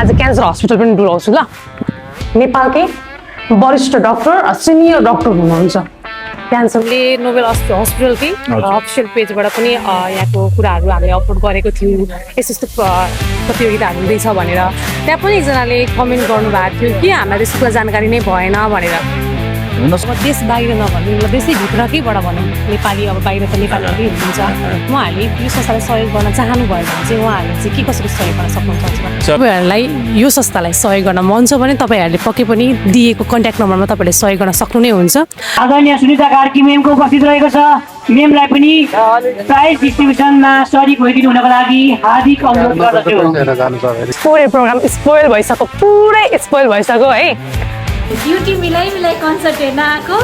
आज cancer hospital पनि डुलाउँछु ल। नेपालकै वरिष्ठ डाक्टर सिनियर डाक्टर हुनुहुन्छ क्यान्सरले नोबेल हस्पिटलकै अफिसियल पेजबाट पनि यहाँको कुराहरू हामीले अपलोड गरेको थियौँ यस्तो यस्तो प्रतियोगिताहरू हुँदैछ भनेर। त्यहाँ पनि एकजनाले कमेन्ट गर्नुभएको थियो कि हामीलाई त्यसको जानकारी नै भएन भनेर। देश बाहिर नभनौँ देशैभित्रकैबाट भनौँ नेपाली अब बाहिर त नेपालीहरूकै हुनुहुन्छ उहाँहरूले यो संस्थालाई सहयोग गर्न चाहनुभयो भने चाहिँ उहाँहरूले चाहिँ के कसरी सहयोग गर्न सक्नुहुन्छ? तपाईँहरूलाई यो संस्थालाई सहयोग गर्न मन छ भने तपाईँहरूले पक्कै पनि दिएको कन्ट्याक्ट नम्बरमा तपाईँहरूले सहयोग गर्न सक्नु नै हुन्छ। आदरणीय सुनिता कार्की मेमको उपस्थित रहेको छ। मेमलाई पनि प्राइज डिस्ट्रिब्युसनमा सरी भइदिनु हुनको लागि हार्दिक अनुरोध गर्दछु। पुरै प्रोग्राम स्पोइल भइसक्यो, पुरै स्पोइल भइसक्यो है। ड्युटी मिलाई कन्सर्ट हेर्न आएको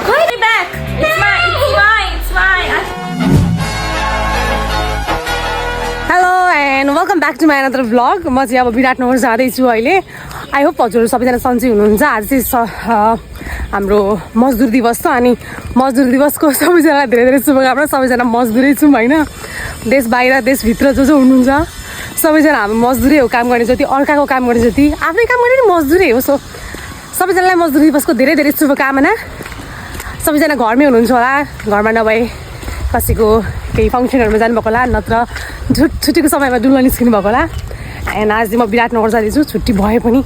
खै back it's my hello and welcome back to my another vlog. म चाहिँ अब विराटनगर जाँदैछु अहिले। आई होप हजुरहरू सबैजना सन्चै हुनुहुन्छ। आज चाहिँ हाम्रो मजदुर दिवस छ अनि मजदुर दिवसको सबैजनालाई धेरै धेरै शुभकामना। सबैजना मजदुरै छौँ होइन, देश बाहिर देशभित्र जो जो हुनुहुन्छ सबैजना हाम्रो मजदुरै हो। काम गर्ने जति अर्काको काम गर्ने जति आफ्नै काम गर्ने नि मजदुरै हो। सो सबैजनालाई मजदुर दिवसको धेरै धेरै शुभकामना। सबैजना घरमै हुनुहुन्छ होला, घरमा नभए कसैको केही फङ्सनहरूमा जानुभएको होला, नत्र छुट्टीको समयमा डुल्न निस्किनु भएको होला। एन्ड आज चाहिँ म विराटनगर जाँदैछु। छुट्टी भए पनि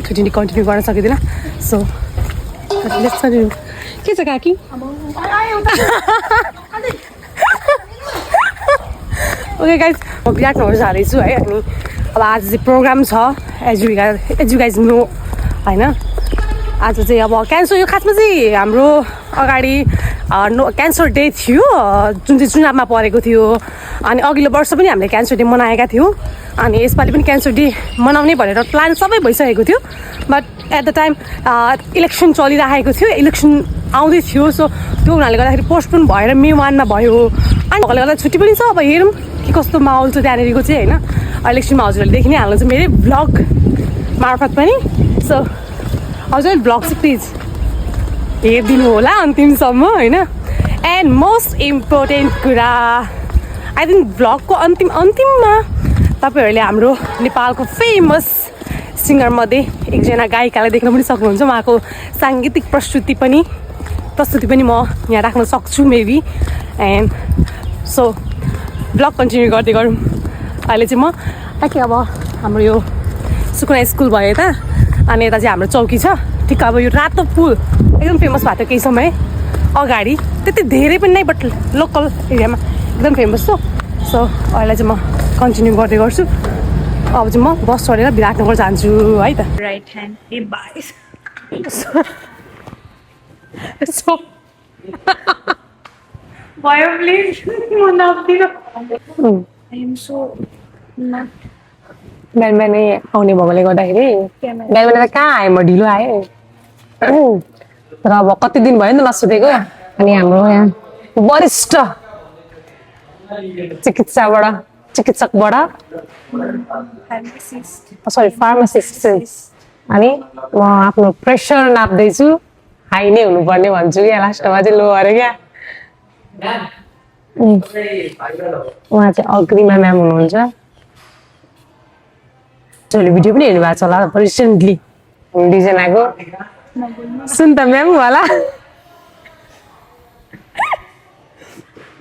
छुट्टी कन्टिन्यू गर्न सकिँदैन। सो के छ काकी? ओके गाइज म विराटनगर जाँदैछु है। अनि अब आज चाहिँ प्रोग्राम छ एज यु गाइज नो होइन। आज चाहिँ अब क्यान्सर यो खासमा चाहिँ हाम्रो अगाडि क्यान्सर डे थियो जुन चाहिँ चुनावमा परेको थियो। अनि अघिल्लो वर्ष पनि हामीले क्यान्सर डे मनाएका थियौँ अनि यसपालि पनि क्यान्सर डे मनाउने भनेर प्लान सबै भइसकेको थियो। But at the time election चलिरहेको थियो, इलेक्सन आउँदै थियो। सो त्यो हुनाले गर्दाखेरि पोस्टपोन भएर मे 1मा भयो। अनि भएकोले गर्दा छुट्टी पनि छ। अब हेरौँ के कस्तो माहौल छ त्यहाँनिरको चाहिँ होइन। इलेक्सनमा हजुरहरूले देखि नै हाल्नुहुन्छ मेरै भ्लग मार्फत पनि। सो हजुर भ्लग चाहिँ प्लिज हेरिदिनु होला अन्तिमसम्म होइन। एन्ड मोस्ट इम्पोर्टेन्ट कुरा आई थिङ्क भ्लगको अन्तिममा तपाईँहरूले हाम्रो नेपालको फेमस सिङ्गरमध्ये एकजना गायिकालाई देख्न पनि सक्नुहुन्छ। उहाँको साङ्गीतिक प्रस्तुति पनि म यहाँ राख्न सक्छु maybe. And so vlog continue गर्दै गरौँ। अहिले चाहिँ म ताकि अब हाम्रो यो सुकुना स्कुल भयो यता अनि यता चाहिँ हाम्रो चौकी छ ठिक। अब यो रातो पुल एकदम फेमस भएको थियो केही समय अगाडि, त्यति धेरै पनि नै बट लोकल एरियामा एकदम फेमस छ। सो अहिले चाहिँ म कन्टिन्यू गर्दै गर्छु। अब चाहिँ म बस चढेर विराटनगर जान्छु है त। राइट ह्यान्ड ए बाई भयो प्लिज म नदिनु। आई एम सो नट बिहान बिहानै आउने भएकोले गर्दाखेरि बिहान बिहान त कहाँ आएँ म, ढिलो आएँ। तर अब कति दिन भयो नि त नसुतेको। अनि हाम्रो यहाँ वरिष्ठ चिकित्सकबाट फार्मासिस्ट अनि म आफ्नो प्रेसर नाप्दैछु। हाई नै हुनुपर्ने भन्छु क्या, लास्टमा चाहिँ लो अरे क्या। उहाँ चाहिँ अग्रिमा म्याम हुनुहुन्छ। जसले भिडियो पनि हेर्नु भएको छ होला रिसेन्टली दुईजनाको। सुन त म्याम होला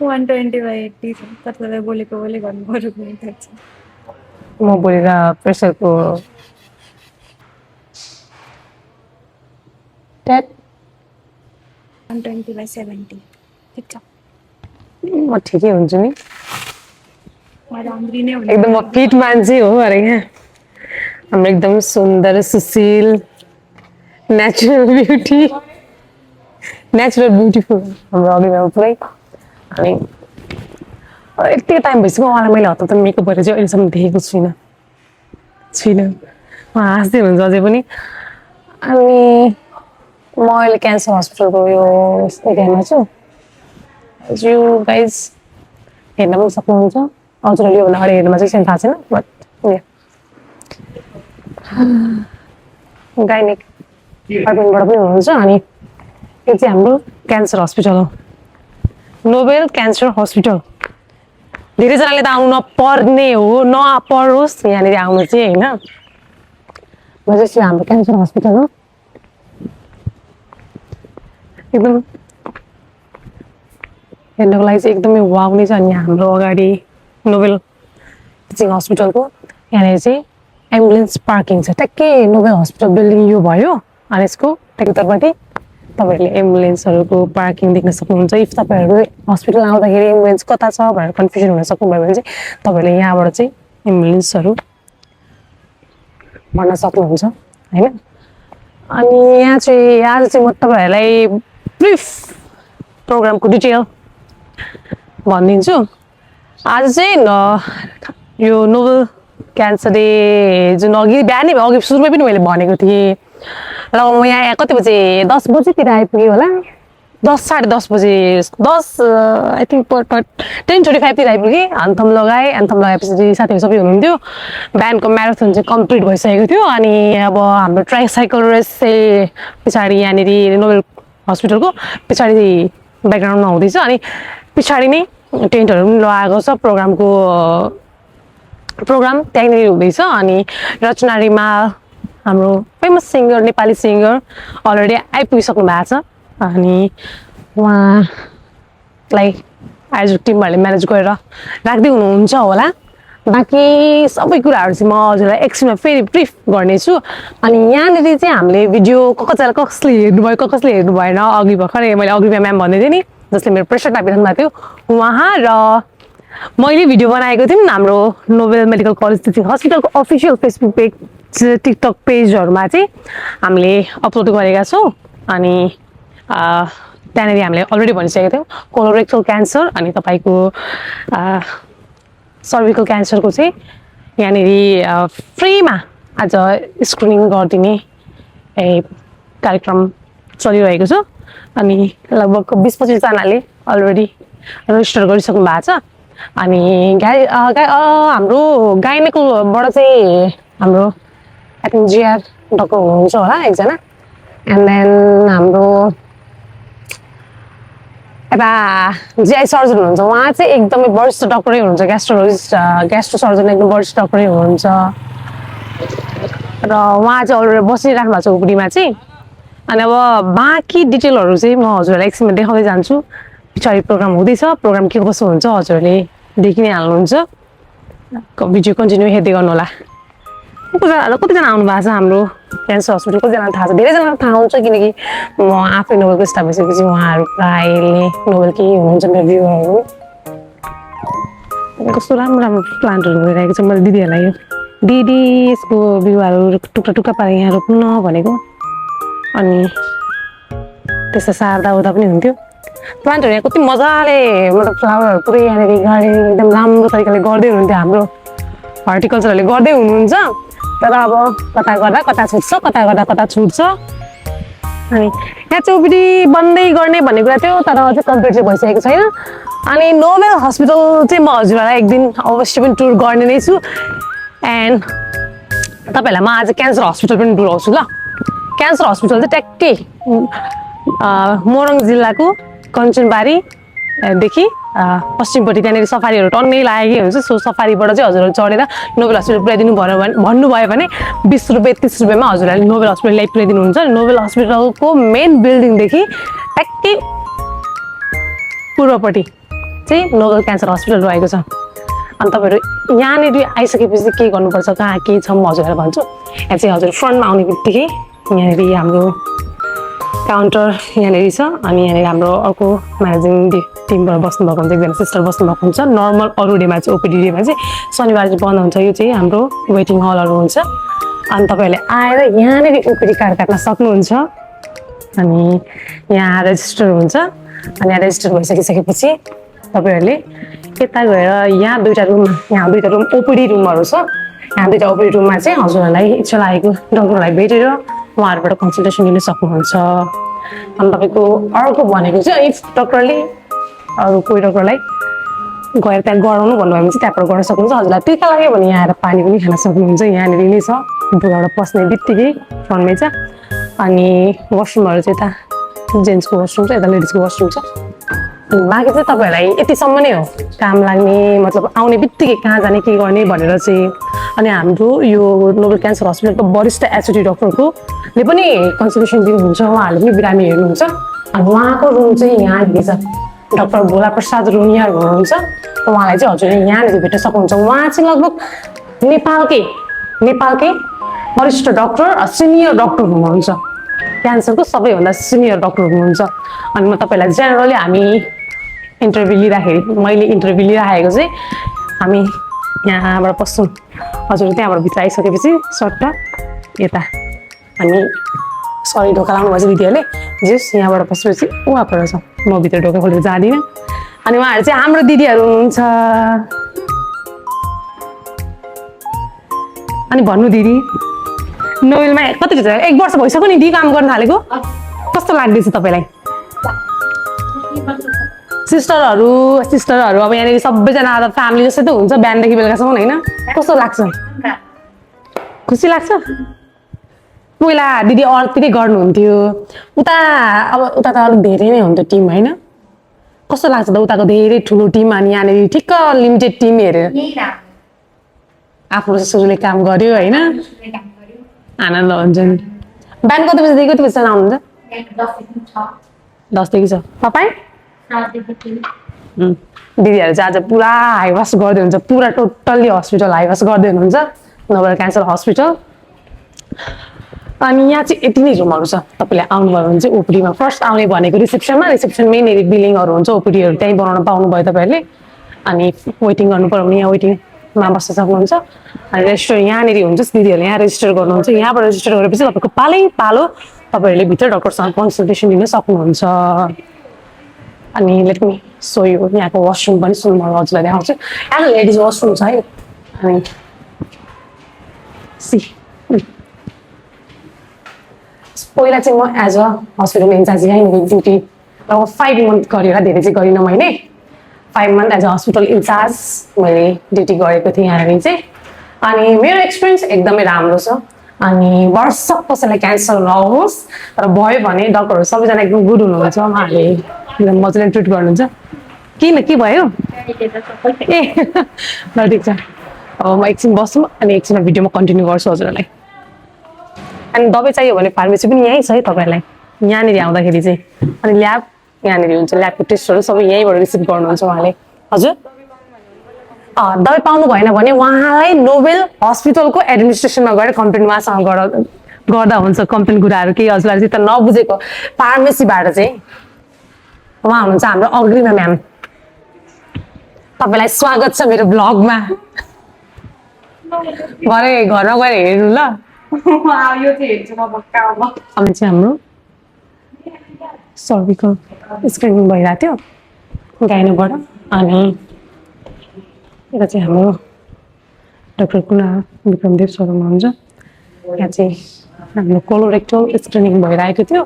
120/80 तपाईँलाई बोलेको गर्नु पर्यो पनि थाहा छ। म बोलेर प्रेसरको 120/70 ठिक छ। म ठिकै हुन्छु नि, राम्री नै हुन्छ एकदम म फिट मान्छे हो अरे क्या। हाम्रो एकदम सुन्दर सुशील नेचुरल ब्युटिफुल हाम्रो अघिमा पुरै। अनि यति टाइम भइसक्यो उहाँलाई मैले हतार मेकअप गरेर चाहिँ अहिलेसम्म देखेको छुइनँ। उहाँ हाँस्दै हुनुहुन्छ अझै पनि। अनि म अहिले क्यान्सर हस्पिटलको यो एरियामा छु। यु गाइज हेर्न पनि सक्नुहुन्छ। हजुरहरूले योभन्दा अगाडि हेर्नुमा चाहिँ थाहा छैन बट गाइनिक डिपार्टमेन्टबाट पनि हुनुहुन्छ। अनि यो चाहिँ हाम्रो क्यान्सर हस्पिटल हो, नोबेल क्यान्सर हस्पिटल। धेरैजनाले त आउनु नपर्ने हो नपरोस् यहाँनिर आउनु चाहिँ होइन हाम्रो क्यान्सर हस्पिटल हो एकदम हेर्नको लागि चाहिँ एकदमै वाउ नै छ अनि हाम्रो अगाडि नोबेल टिचिङ हस्पिटलको यहाँनिर चाहिँ एम्बुलेन्स पार्किङ छ ट्याक्कै नोबेल हस्पिटल बिल्डिङ यो भयो अनि यसको ट्याक्कैतर्फपट्टि तपाईँहरूले एम्बुलेन्सहरूको पार्किङ देख्न सक्नुहुन्छ इफ तपाईँहरू हस्पिटल आउँदाखेरि एम्बुलेन्स कता छ भनेर कन्फ्युजन हुन सक्नुभयो भने चाहिँ तपाईँहरूले यहाँबाट चाहिँ एम्बुलेन्सहरू भन्न सक्नुहुन्छ होइन अनि यहाँ चाहिँ आज चाहिँ म तपाईँहरूलाई ब्रिफ प्रोग्रामको डिटेल भनिदिन्छु आज चाहिँ यो नोबेल क्यान्सर डे जुन अघि सुरुमै पनि मैले भनेको थिएँ र म यहाँ कति बजे 10 बजीतिर आइपुगेँ होला 10:30 बजे 10 आई थिङ्क 10:25तिर आइपुगेँ एन्थम लगाएपछि साथीहरू सबै हुनुहुन्थ्यो बिहानको म्याराथन चाहिँ कम्प्लिट भइसकेको थियो अनि अब हाम्रो ट्राइसाइकल रेस चाहिँ पछाडि यहाँनिर नोबेल हस्पिटलको पछाडि ब्याकग्राउन्डमा हुँदैछ अनि पछाडि नै टेन्टहरू पनि लगाएको छ प्रोग्राम त्यहाँनिर हुँदैछ अनि रचना रिमाल हाम्रो famous singer Nepali singer already आइपुगिसक्नु भएको छ अनि उहाँलाई आयोजक टिमहरूले म्यानेज गरेर राख्दै हुनुहुन्छ होला बाँकी सबै कुराहरू चाहिँ म हजुरलाई एकछिनमा फेरि ब्रिफ गर्नेछु अनि यहाँनिर चाहिँ हामीले भिडियो कसले हेर्नुभयो कसले हेर्नु भएन अघि भर्खरै मैले अग्रिमा म्याम भन्दै थिएँ नि जसले मेरो प्रेसर टापिरहनु भएको थियो उहाँ र मैले भिडियो बनाएको थियौँ हाम्रो नोबेल मेडिकल कलेज टिचिङ हस्पिटलको अफिसियल फेसबुक पेज टिकटक पेजहरूमा चाहिँ हामीले अपलोड गरेका छौँ अनि त्यहाँनिर हामीले अलरेडी भनिसकेको थियौँ कोलोरेक्टल क्यान्सर अनि तपाईँको सर्भिकल क्यान्सरको चाहिँ यहाँनिर फ्रीमा आज स्क्रिनिङ गरिदिने कार्यक्रम चलिरहेको छ अनि लगभग 20-25जनाले अलरेडी रेजिस्टर गरिसक्नु भएको छ अनि हाम्रो गाइनेकोबाट चाहिँ हाम्रो आई थिङ्क जिआर डक्टर हुनुहुन्छ होला एकजना एन्ड देन हाम्रो यता जिआई सर्जन हुनुहुन्छ उहाँ चाहिँ एकदमै वरिष्ठ डक्टरै हुनुहुन्छ ग्यास्ट्रो सर्जन एकदम वरिष्ठ डक्टरै हुनुहुन्छ र उहाँ चाहिँ अलरेडी बसिराख्नु भएको छ उपडीमा चाहिँ अनि अब बाँकी डिटेलहरू चाहिँ म हजुरहरूलाई एकछिनमा देखाउँदै जान्छु पछाडि प्रोग्राम हुँदैछ प्रोग्राम के कसो हुन्छ हजुरहरूले देखि नै हाल्नुहुन्छ भिडियो कन्टिन्यू हेर्दै गर्नु होला कतिजना आउनु भएको छ हाम्रो क्यान्सर हस्पिटल कतिजनालाई थाहा छ धेरैजनालाई थाहा हुन्छ किनकि म आफै नोबेलको स्टाफ भइसकेपछि उहाँहरू प्रायले नोबेल के हुनुहुन्छ मेरो भ्युहरू कस्तो राम्रो राम्रो प्लान्टहरू भइरहेको छ मैले दिदीहरूलाई यो दिदी यसको बिरुवाहरू टुक्रा टुक्रा पारेर यहाँ रोप्नु न भनेको अनि त्यस्तो सार्दा उता पनि हुन्थ्यो प्लान्टहरू यहाँ कति मजाले मतलब फ्लावरहरू पुरै यहाँनिर गार्डनिङ एकदम राम्रो तरिकाले गर्दै हुनुहुन्थ्यो हाम्रो हर्टिकल्चरहरूले गर्दै हुनुहुन्छ तर अब कता गर्दा कता छुट्छ कता गर्दा कता छुट्छ अनि यहाँ चाहिँ ओपिडी बन्दै गर्ने भन्ने कुरा थियो तर अझै कम्प्लिट चाहिँ भइसकेको छैन अनि नोबेल हस्पिटल चाहिँ म हजुरहरूलाई एक दिन अवश्य पनि टुर गर्ने नै छु एन्ड तपाईँहरूलाई म आज क्यान्सर हस्पिटल पनि डुलाउँछु ल क्यान्सर हस्पिटल चाहिँ ट्याक्कै मोरङ जिल्लाको कञ्चनबारीदेखि पश्चिमपट्टि त्यहाँनिर सफारीहरू टन्नै लागेकै हुन्छ सो सफारीबाट चाहिँ हजुरहरू चढेर नोबेल हस्पिटल पुऱ्याइदिनु भन्नुभयो भने 20 रुपियाँ 30 रुपियाँमा हजुरहरूले नोबेल हस्पिटल ल्याइ पुऱ्याइदिनुहुन्छ नोबेल हस्पिटलको मेन बिल्डिङदेखि ट्याक्कै पूर्वपट्टि चाहिँ नोबेल क्यान्सर हस्पिटल रहेको छ अनि तपाईँहरू यहाँनिर आइसकेपछि के गर्नुपर्छ कहाँ के छ म हजुरहरूलाई भन्छु यहाँ चाहिँ हजुर फ्रन्टमा आउने बित्तिकै यहाँनिर हाम्रो काउन्टर यहाँनिर छ अनि यहाँनिर हाम्रो अर्को म्यानेजिङ टिमबाट बस्नुभएको हुन्छ एकजना सिस्टर बस्नुभएको हुन्छ नर्मल अरू डेमा चाहिँ ओपिडी डेमा चाहिँ शनिबार चाहिँ बन्द हुन्छ यो चाहिँ हाम्रो वेटिङ हलहरू हुन्छ अनि तपाईँहरूले आएर यहाँनिर ओपिडी कार्ड काट्न सक्नुहुन्छ अनि यहाँ रेजिस्टर हुन्छ अनि यहाँ रेजिस्टर भइसकिसकेपछि तपाईँहरूले यता गएर यहाँ दुईवटा रुम ओपिडी रुमहरू छ यहाँ दुईवटा ओपिडी रुममा चाहिँ हजुरहरूलाई इच्छा लागेको डक्टरलाई भेटेर उहाँहरूबाट कन्सल्टेसन लिन सक्नुहुन्छ अनि तपाईँको अर्को भनेको चाहिँ इफ डक्टरले अरू कोही डक्टरलाई गएर त्यहाँ गराउनु भन्नुभयो भने चाहिँ त्यहाँबाट गर्न सक्नुहुन्छ हजुरलाई टिका लाग्यो भने यहाँ आएर पानी पनि खान सक्नुहुन्छ यहाँनिर नै छ ढोकाबाट पस्ने बित्तिकै फ्रन्टमै छ अनि वासरुमहरू चाहिँ यता जेन्ट्सको वासरुम छ यता लेडिजको वासरुम छ बाँकी चाहिँ तपाईँहरूलाई यतिसम्म नै हो काम लाग्ने मतलब आउने बित्तिकै कहाँ जाने के गर्ने भनेर चाहिँ अनि हाम्रो यो नोबेल क्यान्सर हस्पिटलको वरिष्ठ एचओडी डक्टरकोले पनि कन्सल्टेसन दिनुहुन्छ उहाँहरूले पनि बिरामी हेर्नुहुन्छ अनि उहाँको रुम चाहिँ यहाँनिर छ डाक्टर भोला प्रसाद रुनियार हुनुहुन्छ उहाँलाई चाहिँ हजुरले यहाँनिर भेट्न सक्नुहुन्छ उहाँ चाहिँ लगभग नेपालकै वरिष्ठ डक्टर सिनियर डक्टर हुनुहुन्छ क्यान्सरको सबैभन्दा सिनियर डक्टर हुनुहुन्छ अनि म तपाईँलाई जेनरली हामी मैले इन्टरभ्यू लिइराखेको चाहिँ हामी यहाँबाट पस्छौँ हजुर त्यहाँबाट भित्र आइसकेपछि सट्टा यता हामी सरी ढोका लाउनु भएछ दिदीहरूले जस यहाँबाट पसेपछि उहाँबाट छ म भित्र ढोका खोलेर जाँदिनँ अनि उहाँहरू चाहिँ हाम्रो दिदीहरू हुनुहुन्छ अनि भन्नु दिदी नोबेलमा कति 1 वर्ष भइसक्यो नि दी काम गर्न थालेको कस्तो लाग्दैछ तपाईँलाई सिस्टरहरू अब यहाँनिर सबैजना अब फ्यामिली जस्तै त हुन्छ बिहानदेखि बेलुकासम्म होइन कस्तो लाग्छ खुसी लाग्छ पहिला दिदी अर्तिकै गर्नुहुन्थ्यो उता त अलिक धेरै नै हुन्थ्यो टिम होइन कस्तो लाग्छ त उताको धेरै ठुलो टिम अनि यहाँनिर ठिक्क लिमिटेड टिम हेरेर आफ्नो सुरुले काम गर्यो होइन आनन्द हुन्छ नि बिहान कति बजीदेखि कति बजीसम्म आउनुहुन्छ 10 देखि छ तपाईँ दिदीहरू चाहिँ आज पुरा हाइवास गर्दै हुन्छ पुरा टोटल्ली हस्पिटल हाइवास गर्दै हुनुहुन्छ नोबेल क्यान्सर हस्पिटल अनि यहाँ चाहिँ यति नै रुमहरू छ तपाईँले आउनुभयो भने चाहिँ ओपिडीमा फर्स्ट आउने भनेको रिसेप्सनमै नै बिलिङहरू हुन्छ ओपिडीहरू त्यहीँ बनाउन पाउनुभयो तपाईँहरूले अनि वेटिङ गर्नु पर्यो भने यहाँ वेटिङमा बस्न सक्नुहुन्छ अनि रेजिस्टर यहाँनिर हुन्छ दिदीहरूले यहाँ रेजिस्टर गर्नुहुन्छ यहाँबाट रेजिस्टर गरेपछि तपाईँको पालो तपाईँहरूले भित्र डक्टरसँग कन्सल्टेसन लिन सक्नुहुन्छ अनि लेट मी सो यु यहाँको वासरुम पनि सुन्नु म हजुरलाई देखाउँछु यहाँ लेडिज वासरुम छ है अनि पहिला चाहिँ म एज अ हस्पिटल इन्चार्ज यहीँनिर ड्युटी अब 5 मन्थ गरेर धेरै चाहिँ गरिनँ मैले 5 month as a hospital incharge मैले ड्युटी गरेको थिएँ यहाँनिर चाहिँ अनि मेरो एक्सपिरियन्स एकदमै राम्रो छ अनि वर्ष कसैलाई क्यान्सर नहोस् तर भयो भने डक्टरहरू सबैजना एकदम गुड हुनुहुन्छ उहाँहरूले एकदम मजाले ट्रिट गर्नुहुन्छ किन के भयो ए ल ठिक छ अब म एकछिन बस्छु अनि एकछिनमा भिडियोमा कन्टिन्यू गर्छु हजुरहरूलाई अनि दबाई चाहियो भने फार्मेसी पनि यहीँ छ है तपाईँहरूलाई यहाँनिर आउँदाखेरि चाहिँ अनि ल्याब यहाँनिर हुन्छ ल्याबको टेस्टहरू सबै यहीँबाट रिसिभ गर्नुहुन्छ उहाँले हजुर दबाई पाउनु भएन भने उहाँलाई नोबेल हस्पिटलको एडमिनिस्ट्रेसनमा गएर कम्प्लेन उहाँसँग गर्दा हुन्छ कम्प्लेन कुराहरू केही हजुरलाई चाहिँ त नबुझेको फार्मेसीबाट चाहिँ उहाँ हुनुहुन्छ हाम्रो अग्रिमा म्याम तपाईँलाई स्वागत छ मेरो ब्लगमा घरमा गएर हेर्नु ल अब चाहिँ हाम्रो सर्भिकल स्क्रिनिङ भइरहेको थियो गाइनोबाट अनि यता चाहिँ हाम्रो डाक्टर कुना विक्रमदेव सर हुनुहुन्छ यहाँ चाहिँ हाम्रो कोलोरेक्टल स्क्रिनिङ भइरहेको थियो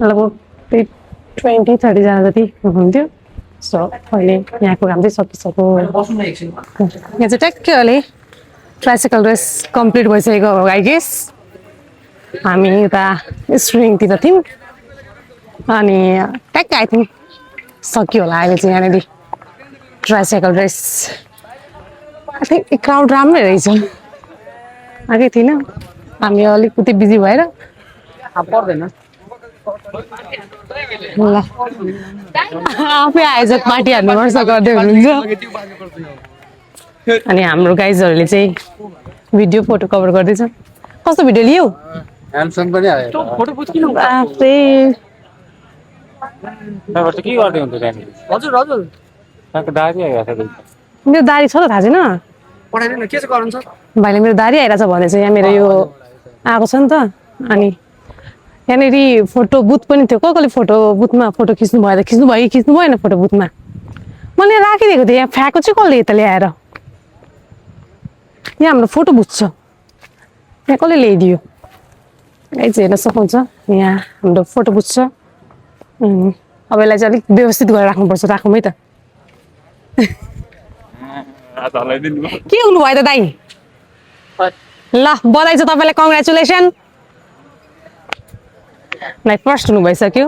लगभग 20-30 जना जति हुनुहुन्थ्यो सो अहिले यहाँको काम चाहिँ सकिसक्यो यहाँ चाहिँ ट्याक्कै अहिले ट्राइसाइकल रेस कम्प्लिट भइसकेको हो आई गेस हामी उता स्क्रिनिङतिर थियौँ अनि ट्याक्कै आई थिङ्क सक्यो होला अहिले चाहिँ यहाँनिर tricycle race I think crowd राम्रै रहेछ आएकै थिएन हामी अलिक उतै बिजी भएर पर्दैन ल आफै आएछ पार्टी हान्नुपर्छ गर्दै हुनुहुन्छ अनि हाम्रो गाइजहरूले चाहिँ भिडियो फोटो कभर गर्दैछ कस्तो भिडियो लियौ ह्यान्डसम पनि आयो आफै तपाईहरु के गर्दै हुनुहुन्छ त्यहाँनिर हजुर तपाईको दारी आइरहेको छ मेरो दारी छ त थाहा छैन पठाइदिनु के चाहिँ गर्नुहुन्छ भाइले मेरो दारी आइरहेछ भने चाहिँ यहाँ मेरो यो आएको छ नि त अनि यहाँनिर फोटो बुथ पनि थियो कसले फोटो बुथमा फोटो खिच्नु भएन फोटो बुथमा मैले राखिदिएको थिएँ यहाँ फ्याएको चाहिँ कसले यता ल्याएर यहाँ हाम्रो फोटो बुथ छ यहाँ कसले ल्याइदियो यही चाहिँ हेर्न सक्नुहुन्छ यहाँ हाम्रो फोटो बुथ छ अब यसलाई चाहिँ अलिक व्यवस्थित गरेर राख्नुपर्छ राखौँ है त के हुनुभयो त दाइ ल बधाई छ तपाईँलाई कङ्ग्रेचुलेसन लाइक फर्स्ट हुनु भइसक्यो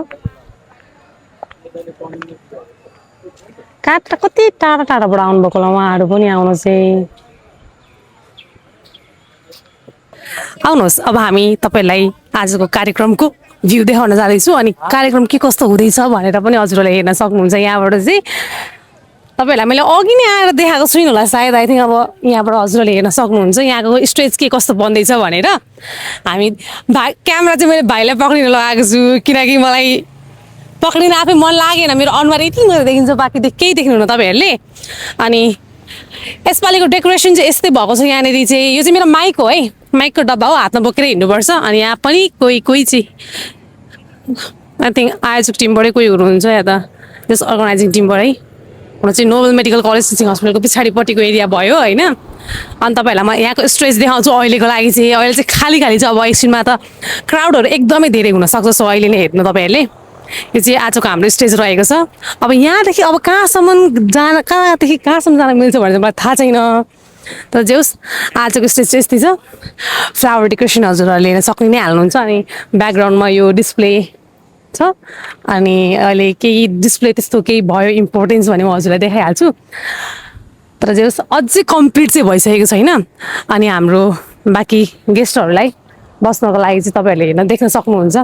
कहाँ कति टाढा टाढाबाट आउनुभएको होला उहाँहरू पनि आउनु चाहिँ आउनुहोस् अब हामी तपाईँलाई आजको कार्यक्रमको भ्यू देखाउन जाँदैछु अनि कार्यक्रम के कस्तो हुँदैछ भनेर पनि हजुरहरूले हेर्न सक्नुहुन्छ यहाँबाट चाहिँ तपाईँहरूलाई मैले अघि नै आएर देखाएको छुइनँ होला सायद आई थिङ्क अब यहाँबाट हजुरहरूले हेर्न सक्नुहुन्छ यहाँको स्टेज के कस्तो बन्दैछ भनेर हामी क्यामेरा चाहिँ मैले भाइलाई पक्रिन लगाएको छु किनकि मलाई पक्रिन आफै मन लागेन मेरो अनुहार यति मात्रै देखिन्छ बाँकी केही देख्नुहुन्न तपाईँहरूले अनि यसपालिको डेकोरेसन चाहिँ यस्तै भएको छ यहाँनिर चाहिँ यो चाहिँ मेरो माइक हो है माइकको डब्बा हो हातमा बोकेर हिँड्नुपर्छ अनि यहाँ पनि कोही कोही चाहिँ आई थिङ्क आयोजक टिमबाटै कोही हुनुहुन्छ या त त्यस अर्गनाइजिङ टिमबाटै हुन चाहिँ नोबल मेडिकल कलेज टिचिङ हस्पिटलको पछाडिपट्टिको एरिया भयो होइन अनि तपाईँहरूलाई म यहाँको स्ट्रेच देखाउँछु अहिलेको लागि चाहिँ अहिले चाहिँ खाली खाली छ अब एकछिनमा त क्राउडहरू एकदमै धेरै हुनसक्छ सो अहिले नै हेर्नु तपाईँहरूले यो चाहिँ आजको हाम्रो स्टेज रहेको छ अब यहाँदेखि अब कहाँदेखि कहाँसम्म जान मिल्छ भने चाहिँ मलाई थाहा छैन तर जे होस् आजको स्टेज चाहिँ यस्तै छ फ्लावर डेकोरेसन हजुरहरूले हेर्न सक्ने नै हाल्नुहुन्छ अनि ब्याकग्राउन्डमा यो डिस्प्ले छ अनि अहिले केही डिस्प्ले त्यस्तो केही भयो इम्पोर्टेन्स भने म हजुरलाई देखाइहाल्छु तर जे होस् अझै कम्प्लिट चाहिँ भइसकेको छैन अनि हाम्रो बाँकी गेस्टहरूलाई बस्नको लागि चाहिँ तपाईँहरूले हेर्न देख्न सक्नुहुन्छ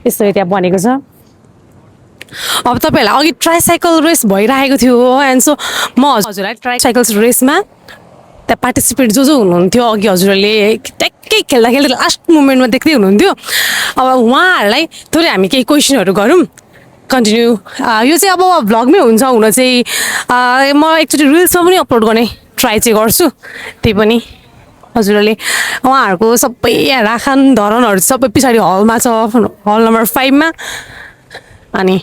यस्तो त्यहाँ बनेको छ अब तपाईँहरूलाई अघि ट्राइसाइकल रेस भइरहेको थियो एन्ड सो म हजुरलाई ट्राइसाइकल रेसमा त्यहाँ पार्टिसिपेट जो हुनुहुन्थ्यो अघि हजुरहरूले ट्याक्कै खेल्दा खेल्दा लास्ट मोमेन्टमा देख्दै हुनुहुन्थ्यो अब उहाँहरूलाई थोरै हामी केही क्वेसनहरू गरौँ कन्टिन्यू यो चाहिँ अब भ्लगमै हुन्छ हुन चाहिँ म एकचोटि रिल्समा पनि अपलोड गर्ने ट्राई चाहिँ गर्छु त्यही पनि हजुरहरूले उहाँहरूको सबै राखन धरनहरू सबै पछाडि हलमा छ हल नम्बर 5मा अनि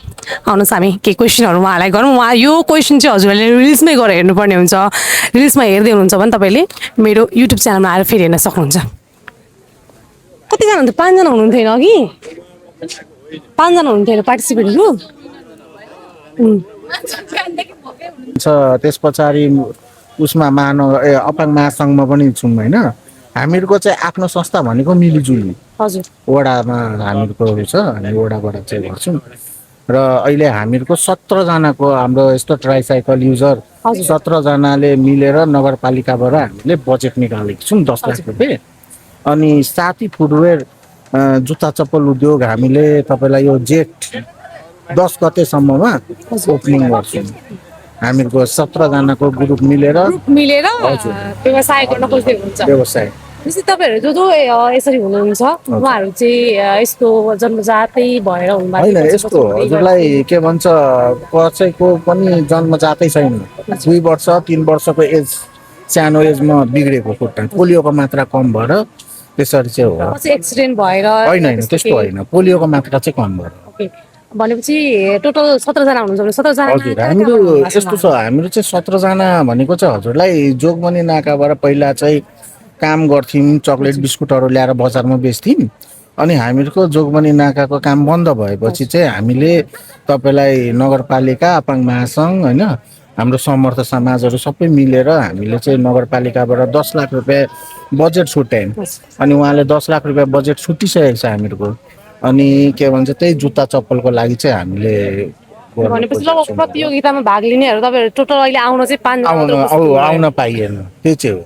आउनुहोस् हामी केही क्वेसनहरू उहाँलाई गरौँ उहाँ यो क्वेसन चाहिँ हजुरहरूले रिल्समै गएर हेर्नुपर्ने हुन्छ रिल्समा हेर्दै हुनुहुन्छ भने तपाईँले मेरो युट्युब च्यानलमा आएर फेरि हेर्न सक्नुहुन्छ कतिजना हुन्थ्यो 5 जना हुनुहुन्थ्यो अघि 5 जना हुनुहुन्थ्यो पार्टिसिपेटहरू त्यस पछाडि उसमा अपाङ महासङ्घमा पनि छौँ होइन हामीहरूको चाहिँ आफ्नो संस्था भनेको मिलिजुली हजुर वडामा हामीहरूको छ हामी वडाबाट चाहिँ गर्छौँ र अहिले हामीहरूको 17 जनाको हाम्रो यस्तो ट्राइसाइकल युजर 17 जनाले मिलेर नगरपालिकाबाट हामीले बजेट निकालेको छौँ 10 लाख रुपियाँ अनि साथी फुटवेयर जुत्ता चप्पल उद्योग हामीले तपाईँलाई यो जेठ 10 गतेसम्ममा ओपनिङ गर्छौँ हामीहरूको 17 जनाको ग्रुप मिलेर व्यवसाय गर्न खोज्दै हुनुहुन्छ व्यवसाय जस्तै तपाईँहरू जो यसरी हुनुहुन्छ उहाँहरू चाहिँ यस्तो जन्मजातै भएर होइन यस्तो हजुरलाई के भन्छ कसैको पनि जन्मजातै छैन 2 वर्ष 3 वर्षको एज सानो एजमा बिग्रेको खुट्टा पोलियोको मात्रा कम भएर त्यसरी चाहिँ हो एक्सिडेन्ट भएर होइन त्यस्तो होइन पोलियोको मात्रा चाहिँ कम भएर भनेपछि टोटल 17 जना हुनुहुन्छ भने 17 जना हजुर हाम्रो यस्तो छ हाम्रो चाहिँ 17 जना भनेको चाहिँ हजुरलाई जोगबनी नाकाबाट पहिला चाहिँ काम गर्थ्यौँ चक्लेट बिस्कुटहरू ल्याएर बजारमा बेच्थ्यौँ अनि हामीहरूको जोगबनी नाकाको काम बन्द भएपछि चाहिँ हामीले तपाईँलाई नगरपालिका अपाङ महासङ्घ होइन हाम्रो समर्थ समाजहरू सबै मिलेर हामीले चाहिँ नगरपालिकाबाट 10 लाख रुपियाँ बजेट छुट्यायौँ अनि उहाँले 10 लाख रुपियाँ बजेट छुटिसकेको छ हामीहरूको अनि के भन्छ त्यही जुत्ता चप्पलको लागि चाहिँ हामीले भनेपछि लगभग प्रतियोगितामा भाग लिनेहरू तपाईँहरू टोटल अहिले आउन चाहिँ आउन पाइएन त्यो चाहिँ हो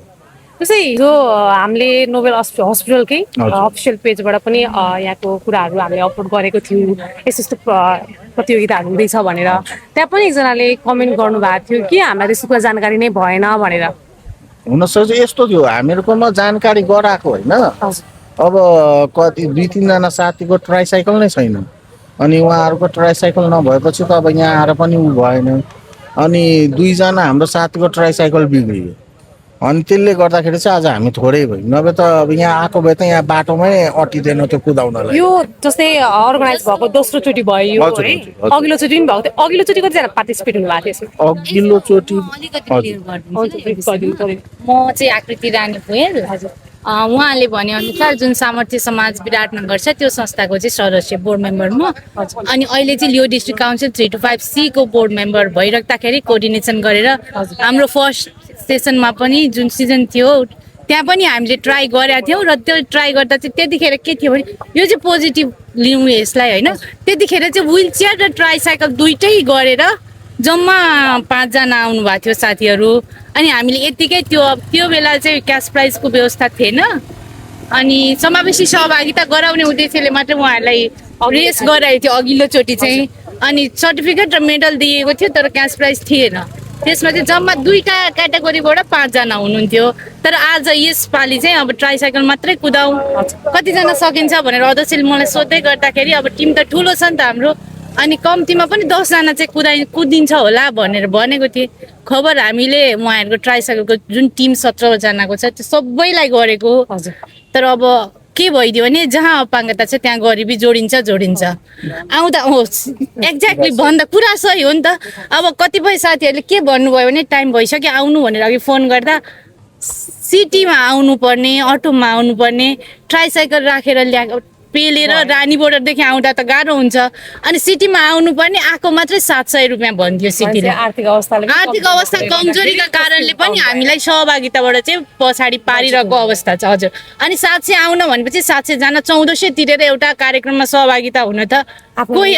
त्यसै हिजो हामीले नोबेल हस्पिटलकै अफिसियल पेजबाट पनि यहाँको कुराहरू हामीले अपलोड गरेको थियौँ यस्तो यस्तो प्रतियोगिताहरू हुँदैछ भनेर त्यहाँ पनि एकजनाले कमेन्ट गर्नुभएको थियो कि हामीलाई त्यस्तो कुरा जानकारी नै भएन भनेर हुनसक्छ यस्तो थियो हामीहरूकोमा जानकारी गराएको होइन अब कति 2-3 जना साथीको ट्राइसाइकल नै छैन अनि उहाँहरूको ट्राइसाइकल नभएपछि त अब यहाँ आएर पनि उ भएन अनि 2 जना हाम्रो साथीको ट्राइसाइकल बिग्रियो अनि त्यसले गर्दाखेरि चाहिँ आज हामी थोरै भयो नभए त अब यहाँ आएको भए त यहाँ बाटोमै अटिँदैन त्यो कुदाउनलाई यो जस्तै अर्गनाइज भएको दोस्रो चोटि भयो है अघिल्लो चोटि पनि भएको थियो अघिल्लो चोटि कतिजना पार्टिसिपेट हुनुभएको थियो अघिल्लो चोटि म चाहिँ आकृति रानी भुजेल उहाँले भने अनुसार जुन सामर्थ्य समाज विराटनगर छ त्यो संस्थाको चाहिँ सदस्य बोर्ड मेम्बर म अनि अहिले चाहिँ लियो डिस्ट्रिक्ट काउन्सिल 325C को बोर्ड मेम्बर भइराख्दाखेरि कोअर्डिनेसन गरेर हाम्रो फर्स्ट सेसनमा पनि जुन सिजन थियो त्यहाँ पनि हामीले ट्राई गरेका थियौँ र त्यो ट्राई गर्दा चाहिँ त्यतिखेर के थियो भने यो चाहिँ पोजिटिभ लिउँ यसलाई होइन। त्यतिखेर चाहिँ व्हिल चेयर र ट्राइसाइकल दुइटै गरेर जम्मा 5 जना आउनु भएको थियो साथीहरू। अनि हामीले यतिकै त्यो बेला चाहिँ क्यास प्राइजको व्यवस्था थिएन। अनि समावेशी सहभागिता गराउने उद्देश्यले मात्रै उहाँहरूलाई रेस गराएको थियो अघिल्लोचोटि चाहिँ। अनि सर्टिफिकेट र मेडल दिएको थियो तर क्यास प्राइज थिएन। त्यसमा चाहिँ जम्मा 2टा क्याटेगोरीबाट 5 जना हुनुहुन्थ्यो। तर आज यसपालि चाहिँ अब ट्राइसाइकल मात्रै कुदाउँ कतिजना सकिन्छ भनेर अध्यक्षले मलाई सोध्दै गर्दाखेरि अब टिम त ठुलो छ नि त हाम्रो, अनि कम्तीमा पनि 10 जना चाहिँ कुदिन्छ होला भनेर भनेको थिएँ। खबर हामीले उहाँहरूको ट्राइसाइकलको जुन टिम 17 जनाको छ त्यो सबैलाई गरेको। तर अब के भइदियो भने जहाँ अपाङ्गता छ त्यहाँ गरिबी जोडिन्छ आउँदा होस् एक्ज्याक्टली भन्दा कुरा सही हो नि त। अब कतिपय साथीहरूले के भन्नुभयो भने टाइम भइसक्यो आउनु भनेर अघि फोन गर्दा सिटीमा आउनुपर्ने अटोमा आउनुपर्ने ट्राइसाइकल राखेर पेलेर रानी बोर्डरदेखि आउँदा त गाह्रो हुन्छ। अनि सिटीमा आउनुपर्ने आएको मात्रै 700 रुपियाँ भन्थ्यो सिटीले। आर्थिक अवस्था कमजोरीका कारणले पनि हामीलाई सहभागिताबाट चाहिँ पछाडि पारिरहेको अवस्था छ। हजुर अनि 700 आउन भनेपछि 700 जना 1400 तिरेर एउटा कार्यक्रममा सहभागिता हुन त कोही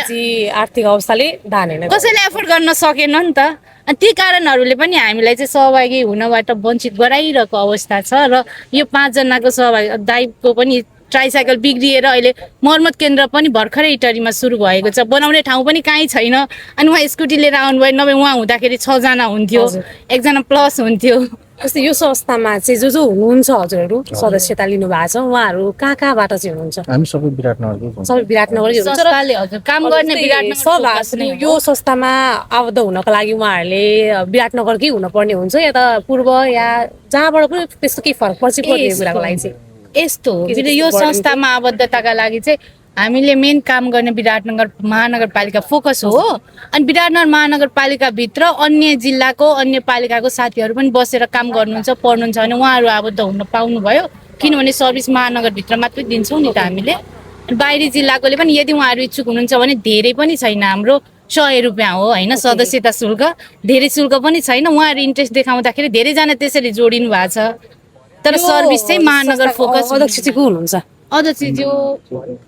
आर्थिक अवस्थाले धानेन, कसैले एफोर्ड गर्न सकेन नि त। अनि ती कारणहरूले पनि हामीलाई चाहिँ सहभागी हुनबाट वञ्चित गराइरहेको अवस्था छ। र यो 5 जनाको सहभागी दाइको पनि ट्राइसाइकल बिग्रिएर अहिले मर्मत केन्द्र पनि भर्खरै इटरीमा सुरु भएको छ। बनाउने ठाउँ पनि कहीँ छैन। अनि उहाँ स्कुटी लिएर आउनुभयो, नभए उहाँ हुँदाखेरि 6 जना हुन्थ्यो, 1 जना प्लस हुन्थ्यो। जस्तै यो संस्थामा चाहिँ जो हुनुहुन्छ हजुरहरू सदस्यता लिनु भएको छ उहाँहरू कहाँबाट चाहिँ हुनुहुन्छ? हामी सबै विराटनगरकै सबै विराटनगरकै हुनुहुन्छ। संस्थाले हजुर काम गर्ने विराटनगर यो संस्थामा आबद्ध हुनको लागि उहाँहरूले विराटनगरकै हुनुपर्ने हुन्छ या त पूर्व या जहाँबाट पनि त्यस्तो केही फरक पर्छ पर्ने कुराको लागि चाहिँ? यस्तो हो यो संस्थामा आबद्धताका लागि चाहिँ हामीले मेन काम गर्ने विराटनगर महानगरपालिका फोकस हो। अनि विराटनगर महानगरपालिकाभित्र अन्य जिल्लाको अन्य पालिकाको साथीहरू पनि बसेर काम गर्नुहुन्छ पढ्नुहुन्छ भने उहाँहरू आबद्ध हुन पाउनुभयो। किनभने सर्भिस महानगरभित्र मात्रै दिन्छौँ नि त हामीले। बाहिरी जिल्लाकोले पनि यदि उहाँहरू इच्छुक हुनुहुन्छ भने धेरै पनि छैन, हाम्रो 100 रुपियाँ हो होइन सदस्यता शुल्क, धेरै शुल्क पनि छैन। उहाँहरू इन्ट्रेस्ट देखाउँदाखेरि धेरैजना त्यसरी जोडिनु भएको छ। तर सर्भिस चाहिँ महानगर फोकस। अध्यक्ष चाहिँ को हुनुहुन्छ? अध्यक्षज्यू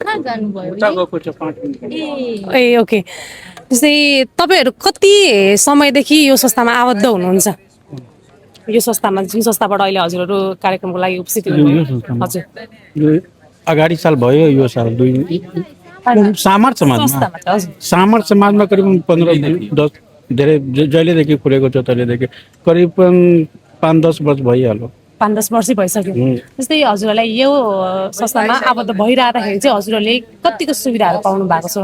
कहाँ जानुभयो? ए ओके। जस्तै तपाईँहरू कति समयदेखि यो संस्थामा आबद्ध हुनुहुन्छ? यो संस्थामा जुन संस्थाबाट अहिले हजुरहरू कार्यक्रमको लागि उपस्थित हुनुहुन्छ? हजुर अगाडि साल भयो, यो साल 2 सामर्थ समाजमा करिब 15-10 धेरै जहिलेदेखि खुलेको छ तहिलेदेखि करिबन 5-10 वर्ष भइहाल्यो। 5-10 वर्षै भइसक्यो। जस्तै हजुरहरूलाई यो संस्थामा आबद्ध भइरहँदाखेरि चाहिँ हजुरहरूले कतिको सुविधाहरू पाउनु भएको छ?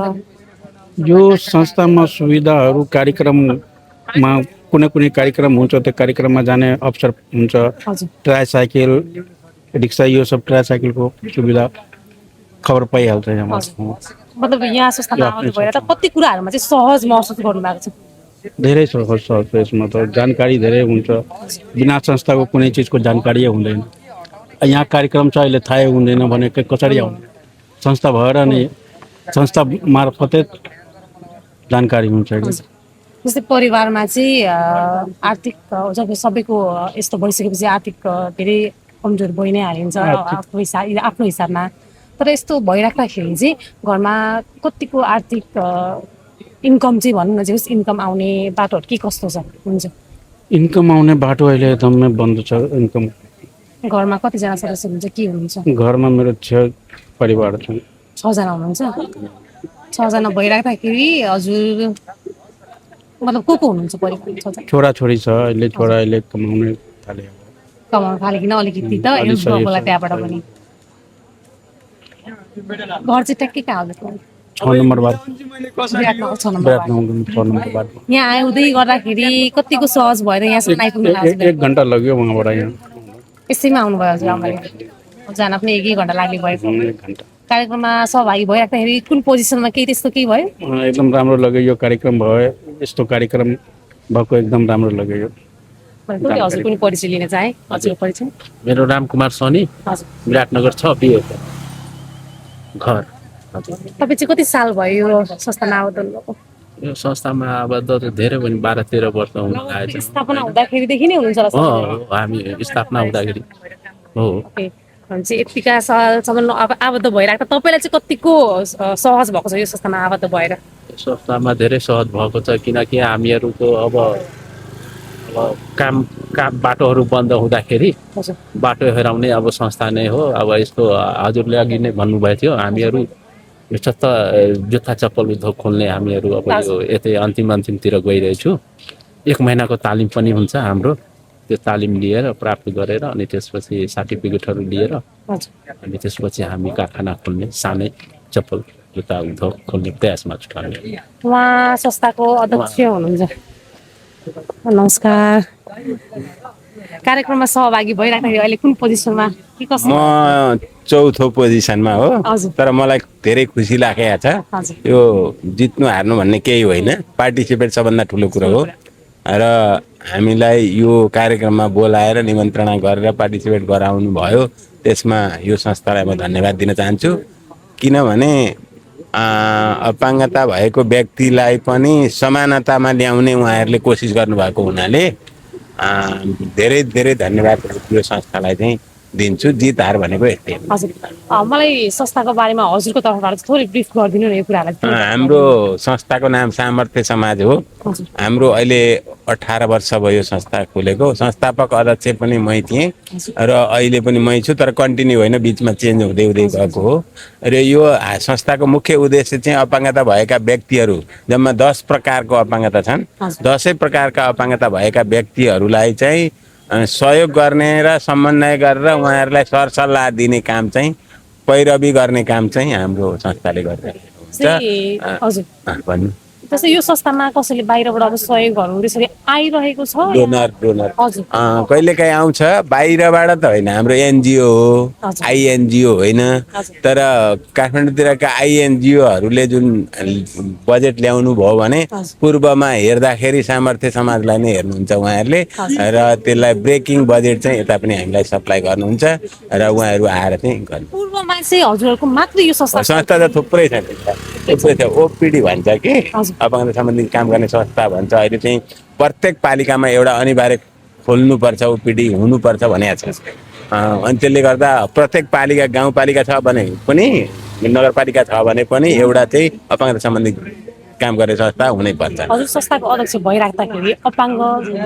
यो संस्थामा सुविधाहरू कार्यक्रममा कुनै कार्यक्रम हुन्छ त्यो कार्यक्रममा जाने अवसर हुन्छ। ट्राइसाइकल रिक्सा यो सब ट्राइसाइकलको सुविधा खबर पाइहाल्छ यहाँ। मतलब यहाँ संस्थामा आउनु भएर त कति कुराहरूमा चाहिँ सहज महसुस गर्नु भएको छ? धेरै सहज छ यसमा त जानकारी धेरै हुन्छ। बिना संस्थाको कुनै चिजको जानकारी हुँदैन। यहाँ कार्यक्रम छ अहिले थाहै हुँदैन भने कसरी आउने? संस्था भएर नि संस्था मार्फतै जानकारी हुन्छ। जस्तै परिवारमा चाहिँ आर्थिक जब सबैको यस्तो भइसकेपछि आर्थिक धेरै कमजोर भइ नै हालिन्छ आफ्नो हिसाबमा। तर यस्तो भइराख्दाखेरि चाहिँ घरमा कतिको आर्थिक इन्कम चाहिँ भनौँ न, चाहिँ इन्कम आउने बाटोहरू के कस्तो छ? हुन्छ इन्कम आउने बाटो अहिले एकदमै बन्द छ। इन्कम घरमा कतिजना सदस्य हुनुहुन्छ, के हुनुहुन्छ? घरमा मेरो 6 परिवार छन्। 6 जना हुनुहुन्छ। 6 जना भइराख्दाखेरि हजुर मतलब को हुनुहुन्छ परिवारमा? छोराछोरी छ। अहिले छोरा अहिले कमाउन थालेकिन अलिकति त हेल्प गर्नुलाई त्यहाँबाट पनि। घर चाहिँ ट्याक्कै कहाँ आउँछ? 6 नम्बर वार्ड। यहाँ आउँदै गर्दाखेरि कतिको सहज भएर यहाँसम्म आइपुग्नु? 1 घन्टा लाग्यो वहाँबाट यहाँ। यसैमा आउनुभयो हजुर? आमाले जान पनि 1 घन्टा लाग्ने भयो। 1 घन्टा। कार्यक्रममा सहभागी भइराख्दाखेरि कुन पोजिसनमा केही त्यस्तो केही भयो? एकदम राम्रो लाग्यो यो कार्यक्रम भयो। यस्तो कार्यक्रम भएको एकदम राम्रो लाग्यो यो। हजुर कुनै परिचय लिन चाहे? हजुरको परिचय? मेरो नाम कुमार सनी, विराटनगर 6 बिहे घर। तपाईँ चाहिँ कति साल भयो यो संस्थामा आबद्ध हुनुभएको? यो संस्थामा आबद्ध त धेरै पनि 12-13 वर्ष हुन लागेको छ। स्थापना हुँदाखेरिदेखि नै हुनुहुन्छ? हो, हामी स्थापना हुँदाखेरि हो ओके भनेपछि यतिका सालसम्म आबद्ध भइरहेको तपाईँलाई चाहिँ कतिको सहज भएको छ यो संस्थामा आबद्ध भएर? संस्थामा धेरै सहज भएको छ किनकि हामीहरूको अब काम बाटोहरू बन्द हुँदाखेरि हजुर बाटो हेराउने अब संस्था नै हो। अब यस्तो हजुरले अघि नै भन्नुभएको थियो हामीहरू यो जुत्ता चप्पल उद्योग खोल्ने हामीहरू अब यो यतै अन्तिमतिर गइरहेछु। 1 महिनाको तालिम पनि हुन्छ हाम्रो। त्यो तालिम लिएर प्राप्त गरेर अनि त्यसपछि सर्टिफिकेटहरू लिएर हजुर अनि त्यसपछि हामी कारखाना खोल्ने सानै चप्पल जुत्ता उद्योग खोल्ने प्रयासमा छु हामी। उहाँ संस्थाको अध्यक्ष हुनुहुन्छ। नमस्कार। कार्यक्रममा सहभागी भइराख्दाखेरि अहिले कुन पोजिसनमा के कसो? म चौथो पोजिसनमा हो। हजुर। तर मलाई धेरै खुसी लागेको छ। हजुर। यो जित्नु हार्नु भन्ने केही होइन, पार्टिसिपेट सबभन्दा ठुलो कुरो हो र हामीलाई यो कार्यक्रममा बोलाएर निमन्त्रणा गरेर पार्टिसिपेट गराउनु भयो, त्यसमा यो संस्थालाई म धन्यवाद दिन चाहन्छु। किनभने अपाङ्गता भएको व्यक्तिलाई पनि समानतामा ल्याउने उहाँहरूले कोसिस गर्नुभएको हुनाले धेरै धेरै धन्यवाद यो संस्थालाई चाहिँ दिन्छु। जित हार भनेको यस्तै हो। हजुर मलाई संस्थाको बारेमा हजुरको तर्फबाट थोरै ब्रिफ गरिदिनु न यो कुरालाई। हाम्रो संस्थाको नाम सामर्थ्य समाज हो। हजुर हाम्रो अहिले 18 वर्ष भयो संस्था खोलेको। संस्थापक अध्यक्ष पनि मै थिएँ र अहिले पनि मै छु, तर कन्टिन्यू होइन, बिचमा चेन्ज हुँदै हुँदै गएको हो। र यो संस्थाको मुख्य उद्देश्य चाहिँ अपाङ्गता भएका व्यक्तिहरू, जम्मा 10 प्रकारको अपाङ्गता छन्। 10 प्रकारका अपाङ्गता भएका व्यक्तिहरूलाई चाहिँ सहयोग गर्ने र समन्वय गरेर उहाँहरूलाई सरसल्लाह दिने काम चाहिँ, पैरवी गर्ने काम चाहिँ हाम्रो संस्थाले गरिरहेको हजुर हुन्छ। भन्नु जस्तै यो संस्थामा कसैले बाहिरबाट अब सहयोगहरू त्यसरी आइरहेको छ? डोनर हजुर कहिलेकाहीँ आउँछ, बाहिरबाट त होइन, हाम्रो एनजिओ हो, हजुर। आइएनजिओ होइन। हजुर। तर काठमाडौँतिरका आइएनजिओहरूले जुन बजेट ल्याउनु भयो भने हजुर। पूर्वमा हेर्दाखेरि सामर्थ्य समाजलाई नै हेर्नुहुन्छ उहाँहरूले र त्यसलाई ब्रेकिङ बजेट चाहिँ यता पनि हामीलाई सप्लाई गर्नुहुन्छ र उहाँहरू आएर चाहिँ गर्नु। पूर्वमा चाहिँ हजुरहरूको मात्र यो संस्था? संस्था त थुप्रै छ, थुप्रै छ। ओपिडी भन्छ कि हजुर। अपाङ्गता सम्बन्धी काम गर्ने संस्था भन्छ। अहिले चाहिँ प्रत्येक पालिकामा एउटा अनिवार्य खोल्नुपर्छ, ओपिडी हुनुपर्छ भनेको छ। अनि त्यसले गर्दा प्रत्येक पालिका, गाउँपालिका छ भने पनि, नगरपालिका छ भने पनि एउटा चाहिँ अपाङ्गता सम्बन्धी काम गर्ने संस्था हुनैपर्छ। हजुर संस्थाको अध्यक्ष भइराख्दाखेरि अपाङ्ग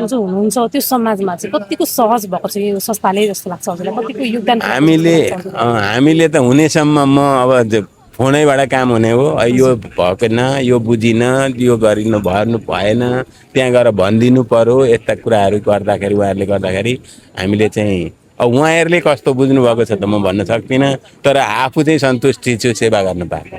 जो हुनुहुन्छ त्यो समाजमा चाहिँ कतिको सहज भएको छ यो संस्थाले जस्तो लाग्छ हजुरलाई? कतिको योगदान? हामीले त हुनेसम्म म अब फोनैबाट काम हुने हो। यो भएन, यो बुझिन, यो गरिनु भएन, त्यहाँ गएर भनिदिनु पर्यो। यस्ता कुराहरू गर्दाखेरि उहाँहरूले गर्दाखेरि हामीले चाहिँ उहाँहरूले कस्तो बुझ्नु भएको छ त म भन्न सक्दिनँ, तर आफू चाहिँ सन्तुष्टि छु सेवा गर्नु पाएको।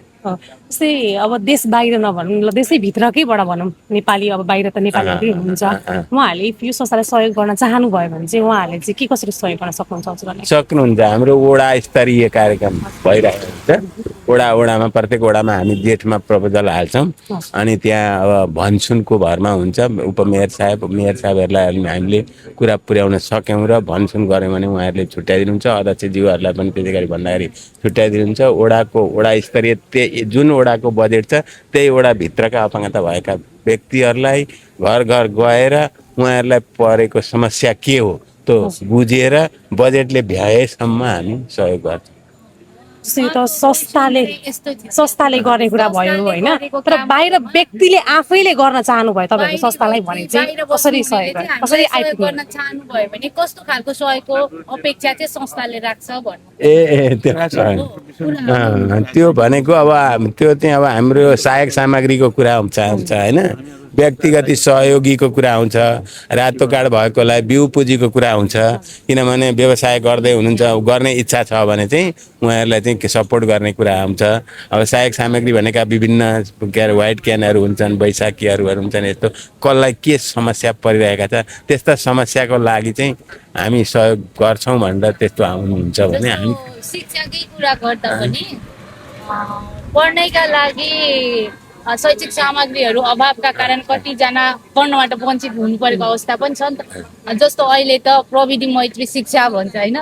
जस्तै अब देश बाहिर नभनौँ ल, देशैभित्रकैबाट भनौँ, नेपाली अब बाहिर त नेपालीहरू हुनुहुन्छ, उहाँहरूले यो संस्थालाई सहयोग गर्न चाहनुभयो भने चाहिँ उहाँहरूले चाहिँ के कसरी सहयोग गर्न सक्नुहुन्छ हजुरहरूले? सक्नुहुन्छ। हाम्रो वडा स्तरीय कार्यक्रम भइरहेको हुन्छ। वडामा प्रत्येक वडामा हामी जेठमा प्रपोजल हाल्छौँ अनि त्यहाँ अब भनसुनको भरमा हुन्छ। उपमेयर साहब, मेयर साहबहरूलाई हामीले कुरा पुर्याउन सक्यौँ र भनसुन गऱ्यौँ भने उहाँहरूले छुट्याइदिनुहुन्छ। अध्यक्षज्यूहरूलाई पनि त्यसै गरी भन्दाखेरि छुट्याइदिनुहुन्छ। वडा स्तरीय जुन वडाको बजेट छ त्यही वडाभित्रका अपाङ्गता भएका व्यक्तिहरूलाई घर घर गएर उहाँहरूलाई परेको समस्या के हो त्यो बुझेर बजेटले भ्याएसम्म हामी सहयोग गर्छौँ। जस्तै यो त संस्थाले गर्ने कुरा भयो होइन, तर बाहिर व्यक्तिले आफैले गर्न चाहनुभयो तपाईँहरूको संस्थालाई भने चाहिँ कसरी सहयोग गर्ने, कसरी गर्न चाहनुभयो भने कस्तो खालको सहयोगको अपेक्षा चाहिँ संस्थाले राख्छ भन्नु? त्यो भनेको अब त्यो चाहिँ अब हाम्रो सहायक सामग्रीको कुरा हुन्छ होइन, व्यक्तिगत सहयोगीको कुरा आउँछ, रातो कार्ड भएकोलाई बिउ पुँजीको कुरा आउँछ। किनभने व्यवसाय गर्दै हुनुहुन्छ, गर्ने इच्छा छ भने चाहिँ उहाँहरूलाई चाहिँ सपोर्ट गर्ने कुरा आउँछ। अब सहायक सामग्री भनेका विभिन्न व्हाइट क्यानहरू हुन्छन्, बैशाखीहरू हुन्छन्, यस्तो कसलाई के समस्या परिरहेका छ त्यस्ता समस्याको लागि चाहिँ हामी सहयोग गर्छौँ भनेर त्यस्तो आउनुहुन्छ भने हामी शिक्षाकै कुरा गर्दा पनि पढ्नैका लागि शैक्षिक सामग्रीहरू अभावका कारण कतिजना पढ्नबाट वञ्चित हुनु परेको अवस्था पनि छ नि त। जस्तो अहिले त प्रविधि मैत्री शिक्षा भन्छ होइन,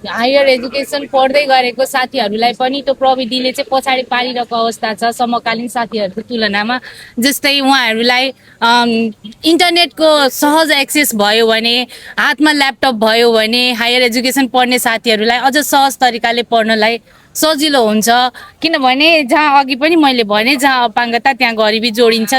हायर एजुकेसन पढ्दै गरेको साथीहरूलाई पनि त्यो प्रविधिले चाहिँ पछाडि पारिरहेको अवस्था छ समकालीन साथीहरूको तुलनामा। जस्तै उहाँहरूलाई इन्टरनेटको सहज एक्सेस भयो भने, हातमा ल्यापटप भयो भने हायर एजुकेसन पढ्ने साथीहरूलाई अझ सहज तरिकाले पढ्नलाई सजिलो हुन्छ। किनभने जहाँ अघि पनि मैले भने जहाँ अपाङ्गता त्यहाँ गरिबी जोडिन्छ।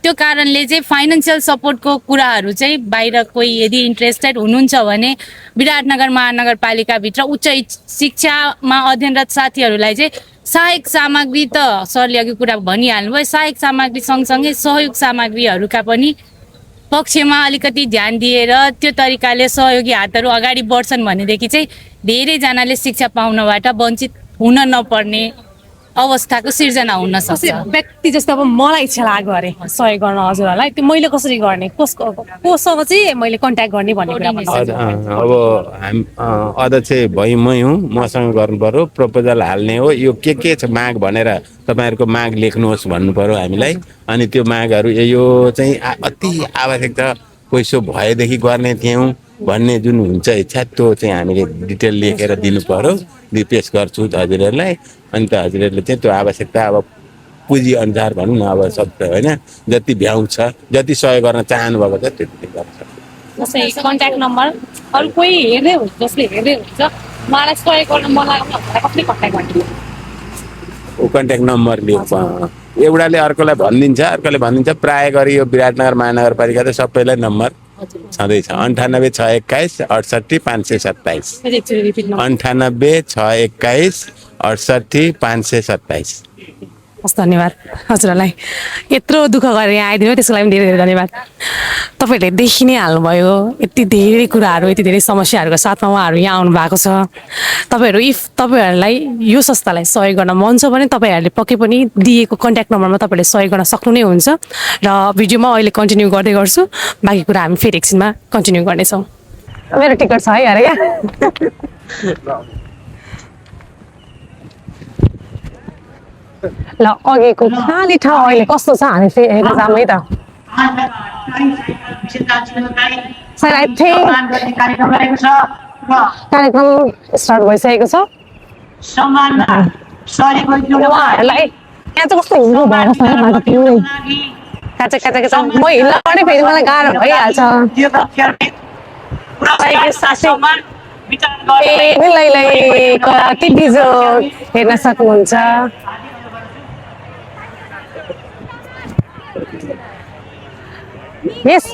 त्यो कारणले चाहिँ फाइनेन्सियल सपोर्टको कुराहरू चाहिँ बाहिर कोही यदि इन्ट्रेस्टेड हुनुहुन्छ भने विराटनगर महानगरपालिकाभित्र उच्च शिक्षामा अध्ययनरत साथीहरूलाई चाहिँ सहायक सामग्री त सरले अघि कुरा भनिहाल्नुभयो, सहायक सामग्री सँगसँगै सहयोग सामग्रीहरूका पनि पक्षमा अलिकति ध्यान दिएर त्यो तरिकाले सहयोगी हातहरू अगाडि बढ्छन् भनेदेखि चाहिँ धेरैजनाले शिक्षा पाउनबाट वञ्चित हुन नपर्ने अवस्थाको सिर्जना हुन सक्छ। व्यक्ति जस्तो अब मलाई इच्छा लाग्यो अरे सहयोग गर्न हजुरहरूलाई, त्यो मैले कसरी गर्ने, कोसँग चाहिँ मैले कन्ट्याक्ट गर्ने भन्ने कुरा भन्नु। अब अध्यक्ष भइ मै हुँ, मसँग गर्नु पर्यो, प्रपोजल हाल्ने हो, यो के छ माग भनेर तपाईँहरूको माग लेख्नुहोस् भन्नु पर्यो हामीलाई। अनि त्यो मागहरू यो चाहिँ अति आवश्यक छ, पैसो भएदेखि गर्ने थियौँ भन्ने जुन हुन्छ इच्छा त्यो चाहिँ हामीले डिटेल लेखेर दिनु पर्यो। पेस गर्छु हजुरहरूलाई। अनि त हजुरहरूले चाहिँ त्यो आवश्यकता अब पुँजी अनुसार भनौँ न, अब सब होइन जति भ्याउ छ, जति सहयोग गर्न चाहनु भएको छ त्यति गर्छ। जस्तै कन्ट्याक्ट नम्बर अरू कोही हेर्दै हुन्छ, जसले हेर्दै हुन्छ मलाई सहयोग गर्न मन लाग्यो कसले कन्ट्याक्ट गर्नु? कन्ट्याक्ट नम्बर एउटाले अर्कोलाई भनिदिन्छ। प्राय गरी यो विराटनगर महानगरपालिका त सबैलाई नम्बर छँदैछ 98 621 68 527 98 621 68 527। हस्, धन्यवाद हजुरहरूलाई। यत्रो दुःख गरेर यहाँ आइदिनु त्यसको लागि धेरै धेरै धन्यवाद। तपाईँहरूले देखि नै हाल्नुभयो यति धेरै कुराहरू, यति धेरै समस्याहरूको साथमा उहाँहरू यहाँ आउनु भएको छ। तपाईँहरूलाई यो संस्थालाई सहयोग गर्न मन छ भने तपाईँहरूले पक्कै पनि दिएको कन्ट्याक्ट नम्बरमा तपाईँहरूले सहयोग गर्न सक्नु नै हुन्छ। र भिडियोमा अहिले कन्टिन्यू गर्दै गर्छु, बाँकी कुरा हामी फेरि एकछिनमा कन्टिन्यू गर्नेछौँ। मेरो टिकट छ है अरे क्या? ल अघिको खाली ठाउँ अहिले कस्तो छ हामी फेरि हेर्न जाऊँ है त। कार्यक्रम स्टार्ट भइसकेको छ। उहाँहरूलाई यहाँ चाहिँ कस्तो हिँड्नु भएको छ मलाई त पुरै काचा म हिँड्न पनि फेरि मलाई गाह्रो भइहाल्छ। कति बिजो हेर्न सक्नुहुन्छ। यस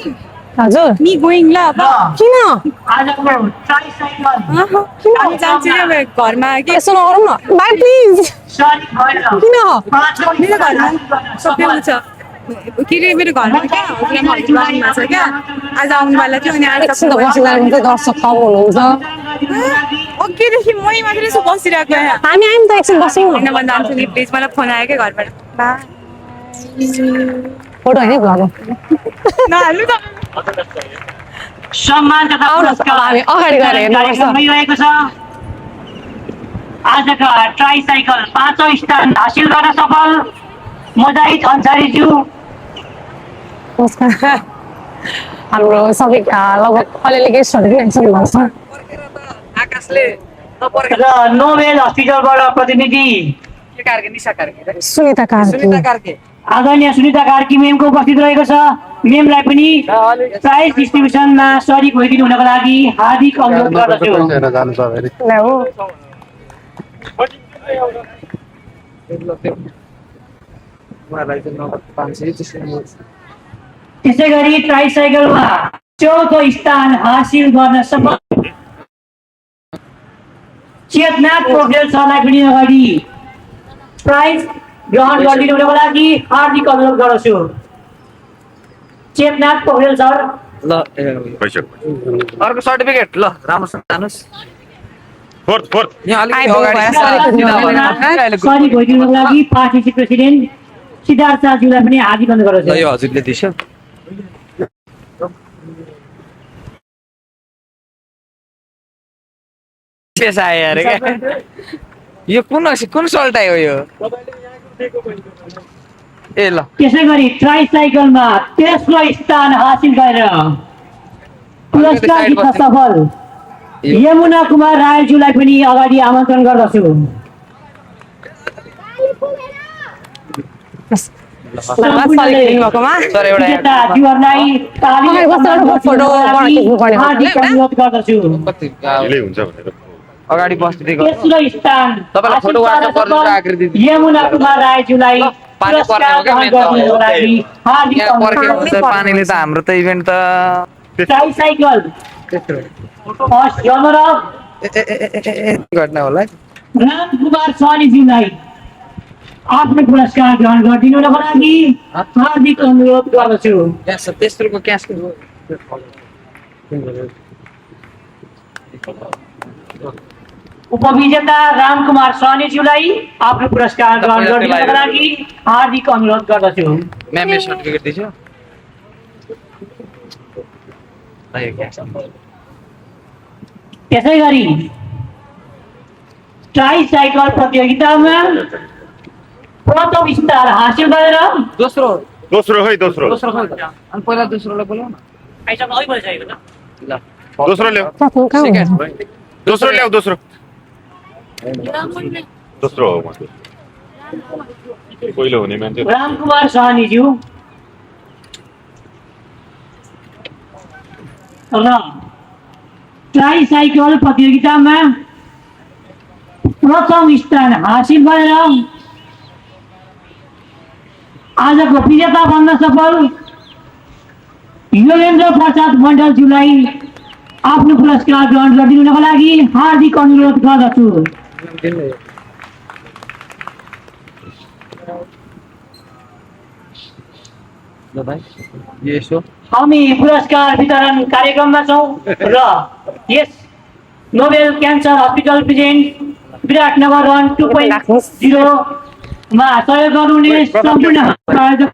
हजुर मी गोइङ ल अब किन जान्छु नि घरमा के यसो नगरौँ न भाइ प्लिज। किन मेरो घरमा सबै हुन्छ के अरे मेरो घरमा क्या हजुरआमा छ क्या आज आउनुवाला थियो अनि आज एकछिन त बसिरहेको हुन्छ, दर्शक कम हुनुहुन्छ। अघिदेखि मै मात्रै यसो बसिरहेको यहाँ हामी आयौँ त एकछिन बस्यौँ होइन भन्दा आउँछु नि प्लिज मलाई फोन आयो क्या घरबाट फोटो होइन भ्लग नहाल्नु त सम्मान तथा पुरस्कार हामी अगाडि गएर हेर्नुपर्छ। भइरहेको छ। आजका ट्राइसाइकल 5औं स्थान हासिल गर्न सफल मुजाहिद अन्सारीज्यू। नमस्कार। हाम्रो सबै लगभग अलिअलि गेस्टहरू पनि आइसक्नु भएको छ। आकाशले र नोबेल हस्पिटलबाट प्रतिनिधि सुनिता कार्की आदरणीय सुनिता कार्की मेमको उपस्थित रहेको छ। मेमलाई पनि प्राइज डिस्ट्रिब्युसनमा सरिक भइदिनु हुनको लागि हार्दिक अनुरोध गर्दछु। त्यसै गरी ट्राइसाइकलमा 4औं स्थान हासिल गर्न सफल चेतनाथ पोखरेल सरलाई पनि अगाडि प्राइज ग्रहण गरिदिनु हुनको लागि हार्दिक अनुरोध गर्दछु। चेतनाथ पोखरेल सर ल अर्को सर्टिफिकेट ल राम्रोसँग जानुहोस्। यहाँ अलिकति अगाडि सरी भइदिनुको लागि पार्टी प्रेसिडेन्ट सिद्धार्थ शाहज्यूलाई पनि हार्दिक अनुरोध गर्दछु। यो हजुरले दिसो पेस आयो अरे क्या यो कुन सल्ट आयो यो ए ल त्यसै गरी ट्राइसाइकलमा 13औं स्थान हासिल गरेर पुरस्कार जित्न सफल यमुना कुमार रायज्यूलाई पनि अगाडि आमन्त्रण गर्दछु। विजेताज्यूहरूलाई हार्दिक अनुरोध गर्दछु। अगाडि बस्दै तेस्रो स्थान तपाईँलाई फोटो वाट्सएप गर्छु आकृति यमुना कुमार रायज्यूलाई पानी पर्ने हो क्या मेन त हार्दिक यहाँ पर्के हुन्छ पानीले त हाम्रो त इभेन्ट त ट्राइसाइकल फर्स्ट रनर अप घटना होला रामकुमार सहनीज्यूलाई आफ्नो पुरस्कार ग्रहण गरिदिनुको लागि हार्दिक अनुरोध गर्दछु। तेस्रोको क्यासको उपविजेता रामकुमार सहनीज्यूलाई आफ्नो पुरस्कार ग्रहण गरिदिनुको लागि हार्दिक अनुरोध गर्दछु। म्यामले सर्टिफिकेट दिन्छ त्यसै गरी ट्राइसाइकल प्रतियोगितामा प्रथम स्थान हासिल गरेर दोस्रो है दोस्रो अनि पहिला दोस्रोलाई बोलाउ न दोस्रो ल्याऊ दोस्रो ल्याऊ दोस्रो दोस्रो हो पहिलो हुने मान्छे रामकुमार सहनीज्यू र ट्राइसाइकल प्रतियोगितामा प्रथम स्थान हासिल गरेर आजको विजेता बन्न सफल योगेन्द्र प्रसाद मण्डलज्यूलाई आफ्नो पुरस्कार ग्रहण गरिदिनुको लागि हार्दिक अनुरोध गर्दछु। हामी पुरस्कार वितरण कार्यक्रममा छौँ र यस Nobel cancer hospital present Biratnagar run 2.0 मा सहयोग गर्नुहुने सम्पूर्ण प्रायोजक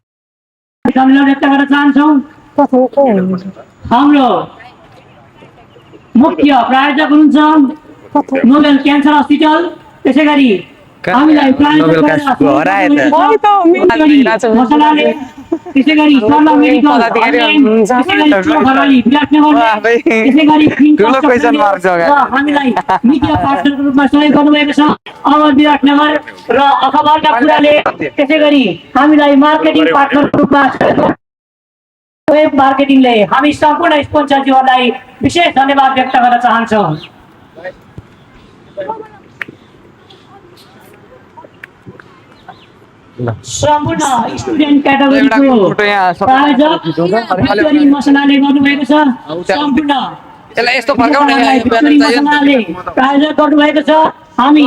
धन्यवाद व्यक्त गर्न चाहन्छौँ। हाम्रो मुख्य प्रायोजक हुनुहुन्छ नोबेल क्यान्सर हस्पिटल, त्यसै गरी हामीलाई मसलाले त्यसै गरी सर्ला मेडिकल त्यसै गरी हामीलाई मिडिया पार्टनरको रूपमा सहयोग गर्नुभएको छ अमर विराटनगर र अखबारका कुराले, त्यसै गरी हामीलाई मार्केटिङ पार्टनरको रूपमा वेब मार्केटिङले हामी सम्पूर्ण स्पोन्सरज्यूहरूलाई विशेष धन्यवाद व्यक्त गर्न चाहन्छौँ। सम्पूर्ण स्टुडेन्ट क्याटेगोरीको प्रायोजक भिक्टोरी मसलाले गर्नुभएको छ। सम्पूर्ण यसलाई यस्तो फर्काउने भिक्टोरी मसलाले प्रायोजक गर्नुभएको छ। हामी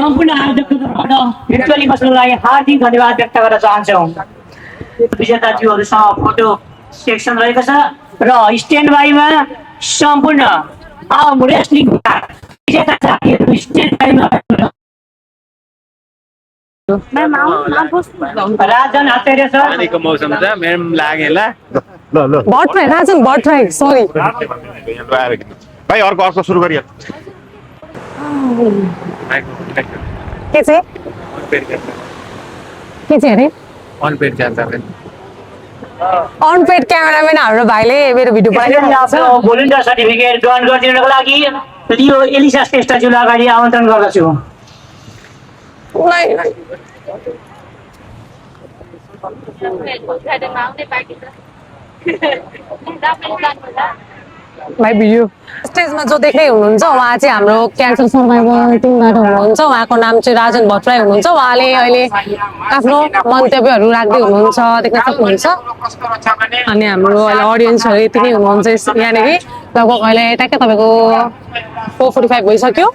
सम्पूर्ण आयोजकको तर्फबाट भिक्टोरी मसलालाई हार्दिक धन्यवाद व्यक्त गर्न चाहन्छौँ। विजेताज्यूहरूसँग फोटो सेक्सन रहेको छ र स्ट्यान्ड बाईमा सम्पूर्ण रेस्लिङ विजेता साथीहरू स्ट्यान्ड बाईमा राजन आचार्य सर पानीको मौसम छ मेम लागेला भट्टराई राजन भट्टराई सरी भाइ अर्को सुरु गरियो के चाहिँ अरे अनपेड क्यामेराम्यान हाम्रो भाइले मेरो भिडियो आफ्नो भोलिन्टियर सर्टिफिकेट ग्रहण गरिदिनुको लागि लियो एलिसा श्रेष्ठज्यूलाई अगाडि आमन्त्रण गर्दछु। भाइ भिडियो स्टेजमा जो देख्दै हुनुहुन्छ उहाँ चाहिँ हाम्रो क्यान्सर सर्भाइभर टिमबाट हुनुहुन्छ। उहाँको नाम चाहिँ राजन भट्टराई हुनुहुन्छ। उहाँले अहिले आफ्नो मन्तव्यहरू राख्दै हुनुहुन्छ, देख्न सक्नुहुन्छ। अनि हाम्रो अहिले अडियन्सहरू यति नै हुनुहुन्छ यहाँनिर। लगभग अहिले ट्याक्कै तपाईँको 4:45 भइसक्यो।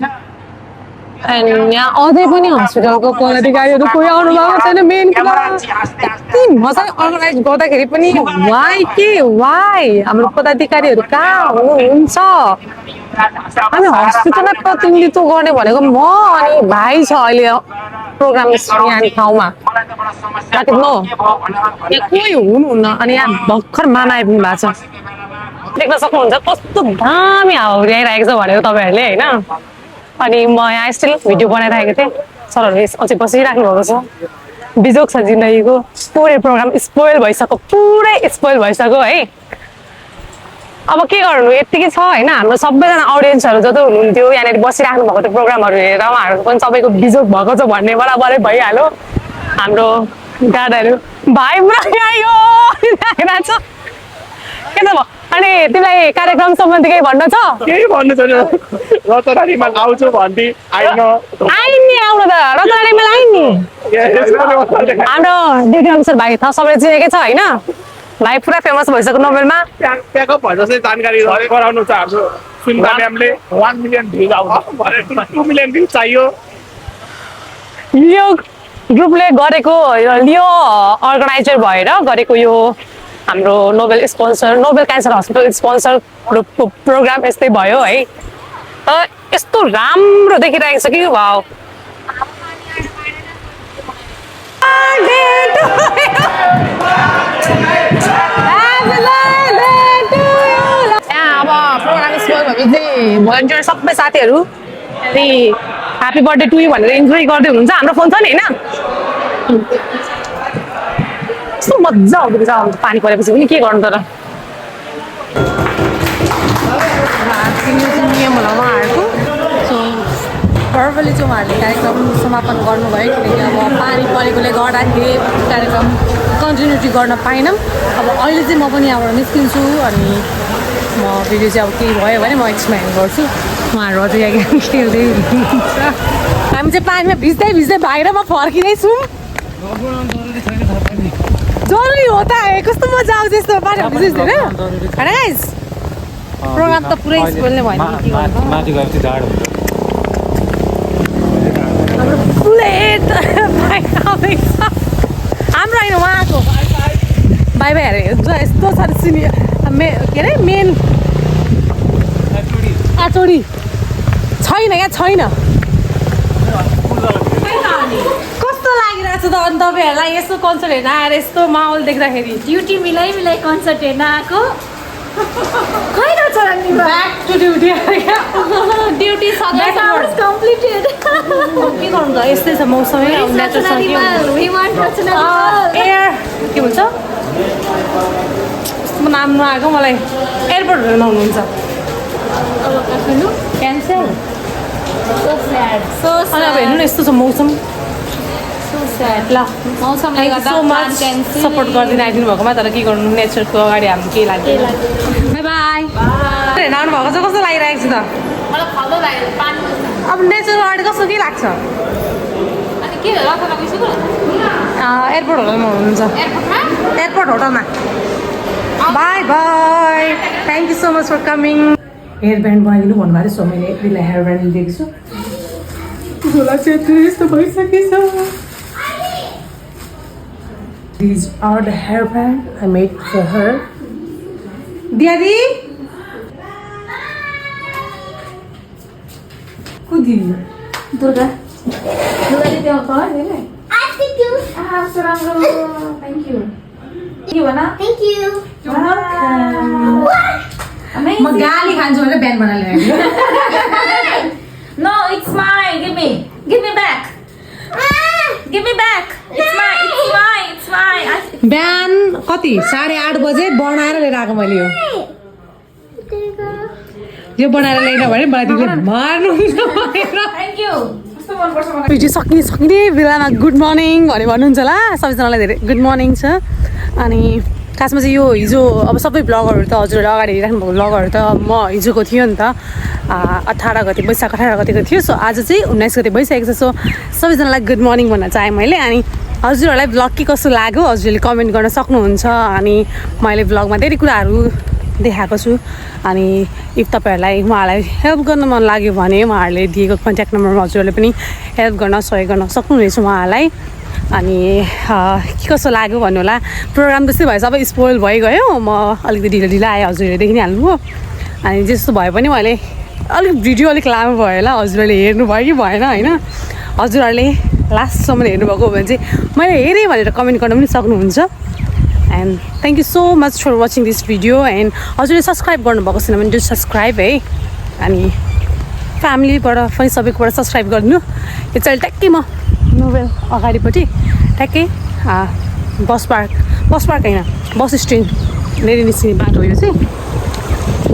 एन्ड यहाँ अझै पनि हस्पिटलको पदाधिकारीहरू कोही आउनु भएको छैन। मेन कुरा यति मजाले अर्गनाइज गर्दाखेरि पनि वाइ हाम्रो पदाधिकारीहरू कहाँ हुनुहुन्छ? हामी हस्पिटललाई प्रतिनिधित्व गर्ने भनेको म अनि भाइ छ अहिले प्रोग्राम यहाँ ठाउँमा यहाँ कोही हुनुहुन्न। अनि यहाँ भर्खर मामा आइपुग्नु भएको छ, देख्न सक्नुहुन्छ कस्तो दामी हावा उडिआइरहेको छ भनेको तपाईँहरूले होइन। अनि म यहाँ स्टिल भिडियो बनाइरहेको थिएँ, सरहरूले अझै बसिराख्नु भएको छ। बिजोक छ जिन्दगीको, पुरै प्रोग्राम स्पोइल भइसक्यो है। अब के गर्नु यतिकै छ होइन हाम्रो सबैजना अडियन्सहरू जति हुनुहुन्थ्यो यहाँनिर बसिराख्नु भएको त्यो प्रोग्रामहरू हेरेर उहाँहरूको पनि सबैको बिजोग भएको छ भन्ने बराबरै भइहाल्यो हाम्रो दादाहरू भाइ पुरा आयो छ के त भयो अनि तिमीलाई कार्यक्रम सम्बन्धी केही भन्न छ केही भन्नु छैन रतरानीमा आउँछु भन्दै आइन आइन नि आउनु त रतनगढीमा आइन नि हाम्रो ड्युटी अफिसर भाइ थाहा सबैले चिनेकै छ होइन भाइ पुरा फेमस भइसक्यो नोबेलमा प्याकअप भए जस्तै जानकारी गराउनु छ हाम्रो सुनिता म्यामले 1 मिलियन भ्युज आउँछ भने 2 मिलियन भ्युज चाहियो लियो ग्रुपले गरेको लियो अर्गनाइजर भएर गरेको यो हाम्रो Nobel sponsor Nobel cancer hospital sponsor program यस्तै भयो है यस्तो राम्रो देखिरहेको छ कि वाउ अब प्रोग्राम स्पोल भएपछि भोलिन्टियर सबै साथीहरू ह्याप्पी बर्थडे टु यु भनेर इन्जोय गर्दै हुनुहुन्छ हाम्रो फोन छ नि होइन कस्तो मजा आउँदो रहेछ पानी परेपछि पनि के गर्नु तर नियम होला उहाँहरूको सो पर्वले चाहिँ उहाँहरूले कार्यक्रम समापन गर्नुभयो किनकि अब पानी परेकोले गर्दाखेरि कार्यक्रम कन्टिन्युटी गर्न पाइनँ अब अहिले चाहिँ म पनि यहाँबाट निस्किन्छु अनि म भिडियो चाहिँ अब केही भयो भने म एक्सप्लेन गर्छु उहाँहरू अझै यहाँ खेल्दै हुनुहुन्छ हामी चाहिँ पानीमा भिज्दै भिज्दै बाहिरमा फर्किँदैछौँ जरुरी हो त कस्तो मजा आउँछ यस्तो पानीमा भिज्दै होइन गाइस प्रोग्राम त पुरै स्पोइल नै भयो माथि गएपछि जाडो हुन्छ हाम्रो प्लेट हाम्रो होइन उहाँको भाइ भाइहरू यस्तो छ सिनियर के अरे मेन आचोडी छैन यहाँ छैन कस्तो लागिरहेको छ त अनि तपाईँहरूलाई यस्तो कन्सर्ट हेर्न आएर यस्तो माहौल देख्दाखेरि ड्युटी मिलाइ कन्सर्ट हेर्न आएको खै रहेछ back to duty duty completed के गर्नु त यस्तै छ मौसमै एयर के भन्छ यस्तो नाम नआएको मलाई एयरपोर्टहरूमा हुनुहुन्छ क्यान्सल सो अनि अब हेर्नु न यस्तो छ मौसम ल मौसमले गर्दा सो मच सपोर्ट गरिदिनु आइदिनु भएकोमा तर के गर्नु नेचरको अगाडि हामी केही लाग्दैन बाई बाई हेर्न आउनु भएको छ कस्तो लागिरहेको छ त मलाई खल्लो लाग्यो पानी अब नेचरको अगाडि कस्तो के लाग्छ अनि के रथ लगाइसक्यो एयरपोर्ट होटलमा हुनुहुन्छ एयरपोर्टमा एयरपोर्ट होटलमा bye bye thank you so much for coming here band बनाइदिनु भन्नुभएको थियो सो मैले यसलाई हेयर ब्यान्ड लिएको छु झोला चाहिँ यस्तो भइसकेछ These are the hairband I made for her. Diadi? Who did you? Durga. Durga did you call me? Thank you. Thank you. You wanna? Thank you. You're welcome. Amazing. म गाली खान्छु भनेर ब्यान्ड बनाएर ल्याएको No, it's mine. Give me back. Give me back. It's mine. बिहान कति 8:30 बजे बनाएर लिएर आएको मैले यो बनाएर ल्याइन भने बाटीले मार्नुहुन्छ Thank you. भिडियो सकिने बेलामा गुड मर्निङ भनेर भन्नुहुन्छ होला सबैजनालाई धेरै गुड मर्निङ छ अनि खासमा चाहिँ यो हिजो अब सबै ब्लगरहरू त हजुरहरूले अगाडि हेरिराख्नु भएको ब्लगहरू त म हिजोको थियो नि त 18 गते वैशाख 18 गतेको थियो सो आज चाहिँ 19 गते भइसकेको छ सो सबैजनालाई गुड मर्निङ भन्न चाहेँ मैले अनि हजुरहरूलाई ब्लग के कस्तो लाग्यो हजुरले कमेन्ट गर्न सक्नुहुन्छ अनि मैले ब्लगमा धेरै कुराहरू देखाएको छु अनि इफ तपाईँहरूलाई उहाँलाई हेल्प गर्न मन लाग्यो भने उहाँहरूले दिएको कन्ट्याक्ट नम्बरमा हजुरहरूले पनि हेल्प गर्न सहयोग गर्न सक्नुहुनेछ उहाँलाई अनि के कस्तो लाग्यो भन्नु होला प्रोग्राम त्यस्तै भएछ अब स्पोइल भइगयो म अलिकति ढिलो आएँ हजुरहरूले देखिहाल्नुभयो अनि जस्तो भए पनि मैले अलिक भिडियो अलिक लामो भयो होला हजुरहरूले हेर्नुभयो कि भएन होइन हजुरहरूले लास्टसम्म हेर्नुभएको हो भने चाहिँ मैले हेरेँ भनेर कमेन्ट गर्न पनि सक्नुहुन्छ and thank you so much for watching this video and हजुरले सब्सक्राइब गर्नुभएको छैन भने जस्ट सब्सक्राइब है अनि फ्यामिलीबाट पनि सबैकोबाट सब्सक्राइब गरिदिनु यो चाहिँ ट्याक्कै म नोबेल अगाडिपट्टि ट्याक्कै बस पार्क होइन बस स्ट्यान्ड लिएर निस्किने बाटो यो चाहिँ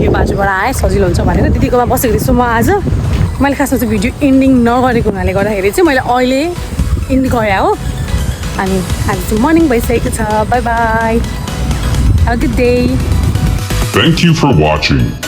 यो बाजुबाट आएँ सजिलो हुन्छ भनेर दिदीकोमा बसेको थिएँ। सो म आज मैले खासमा चाहिँ भिडियो एन्डिङ नगरेको हुनाले गर्दाखेरि चाहिँ मैले अहिले एन्ड गरेँ हो। अनि आज चाहिँ मर्निङ भइसकेको छ। By by, have a good day. Thank you for watching.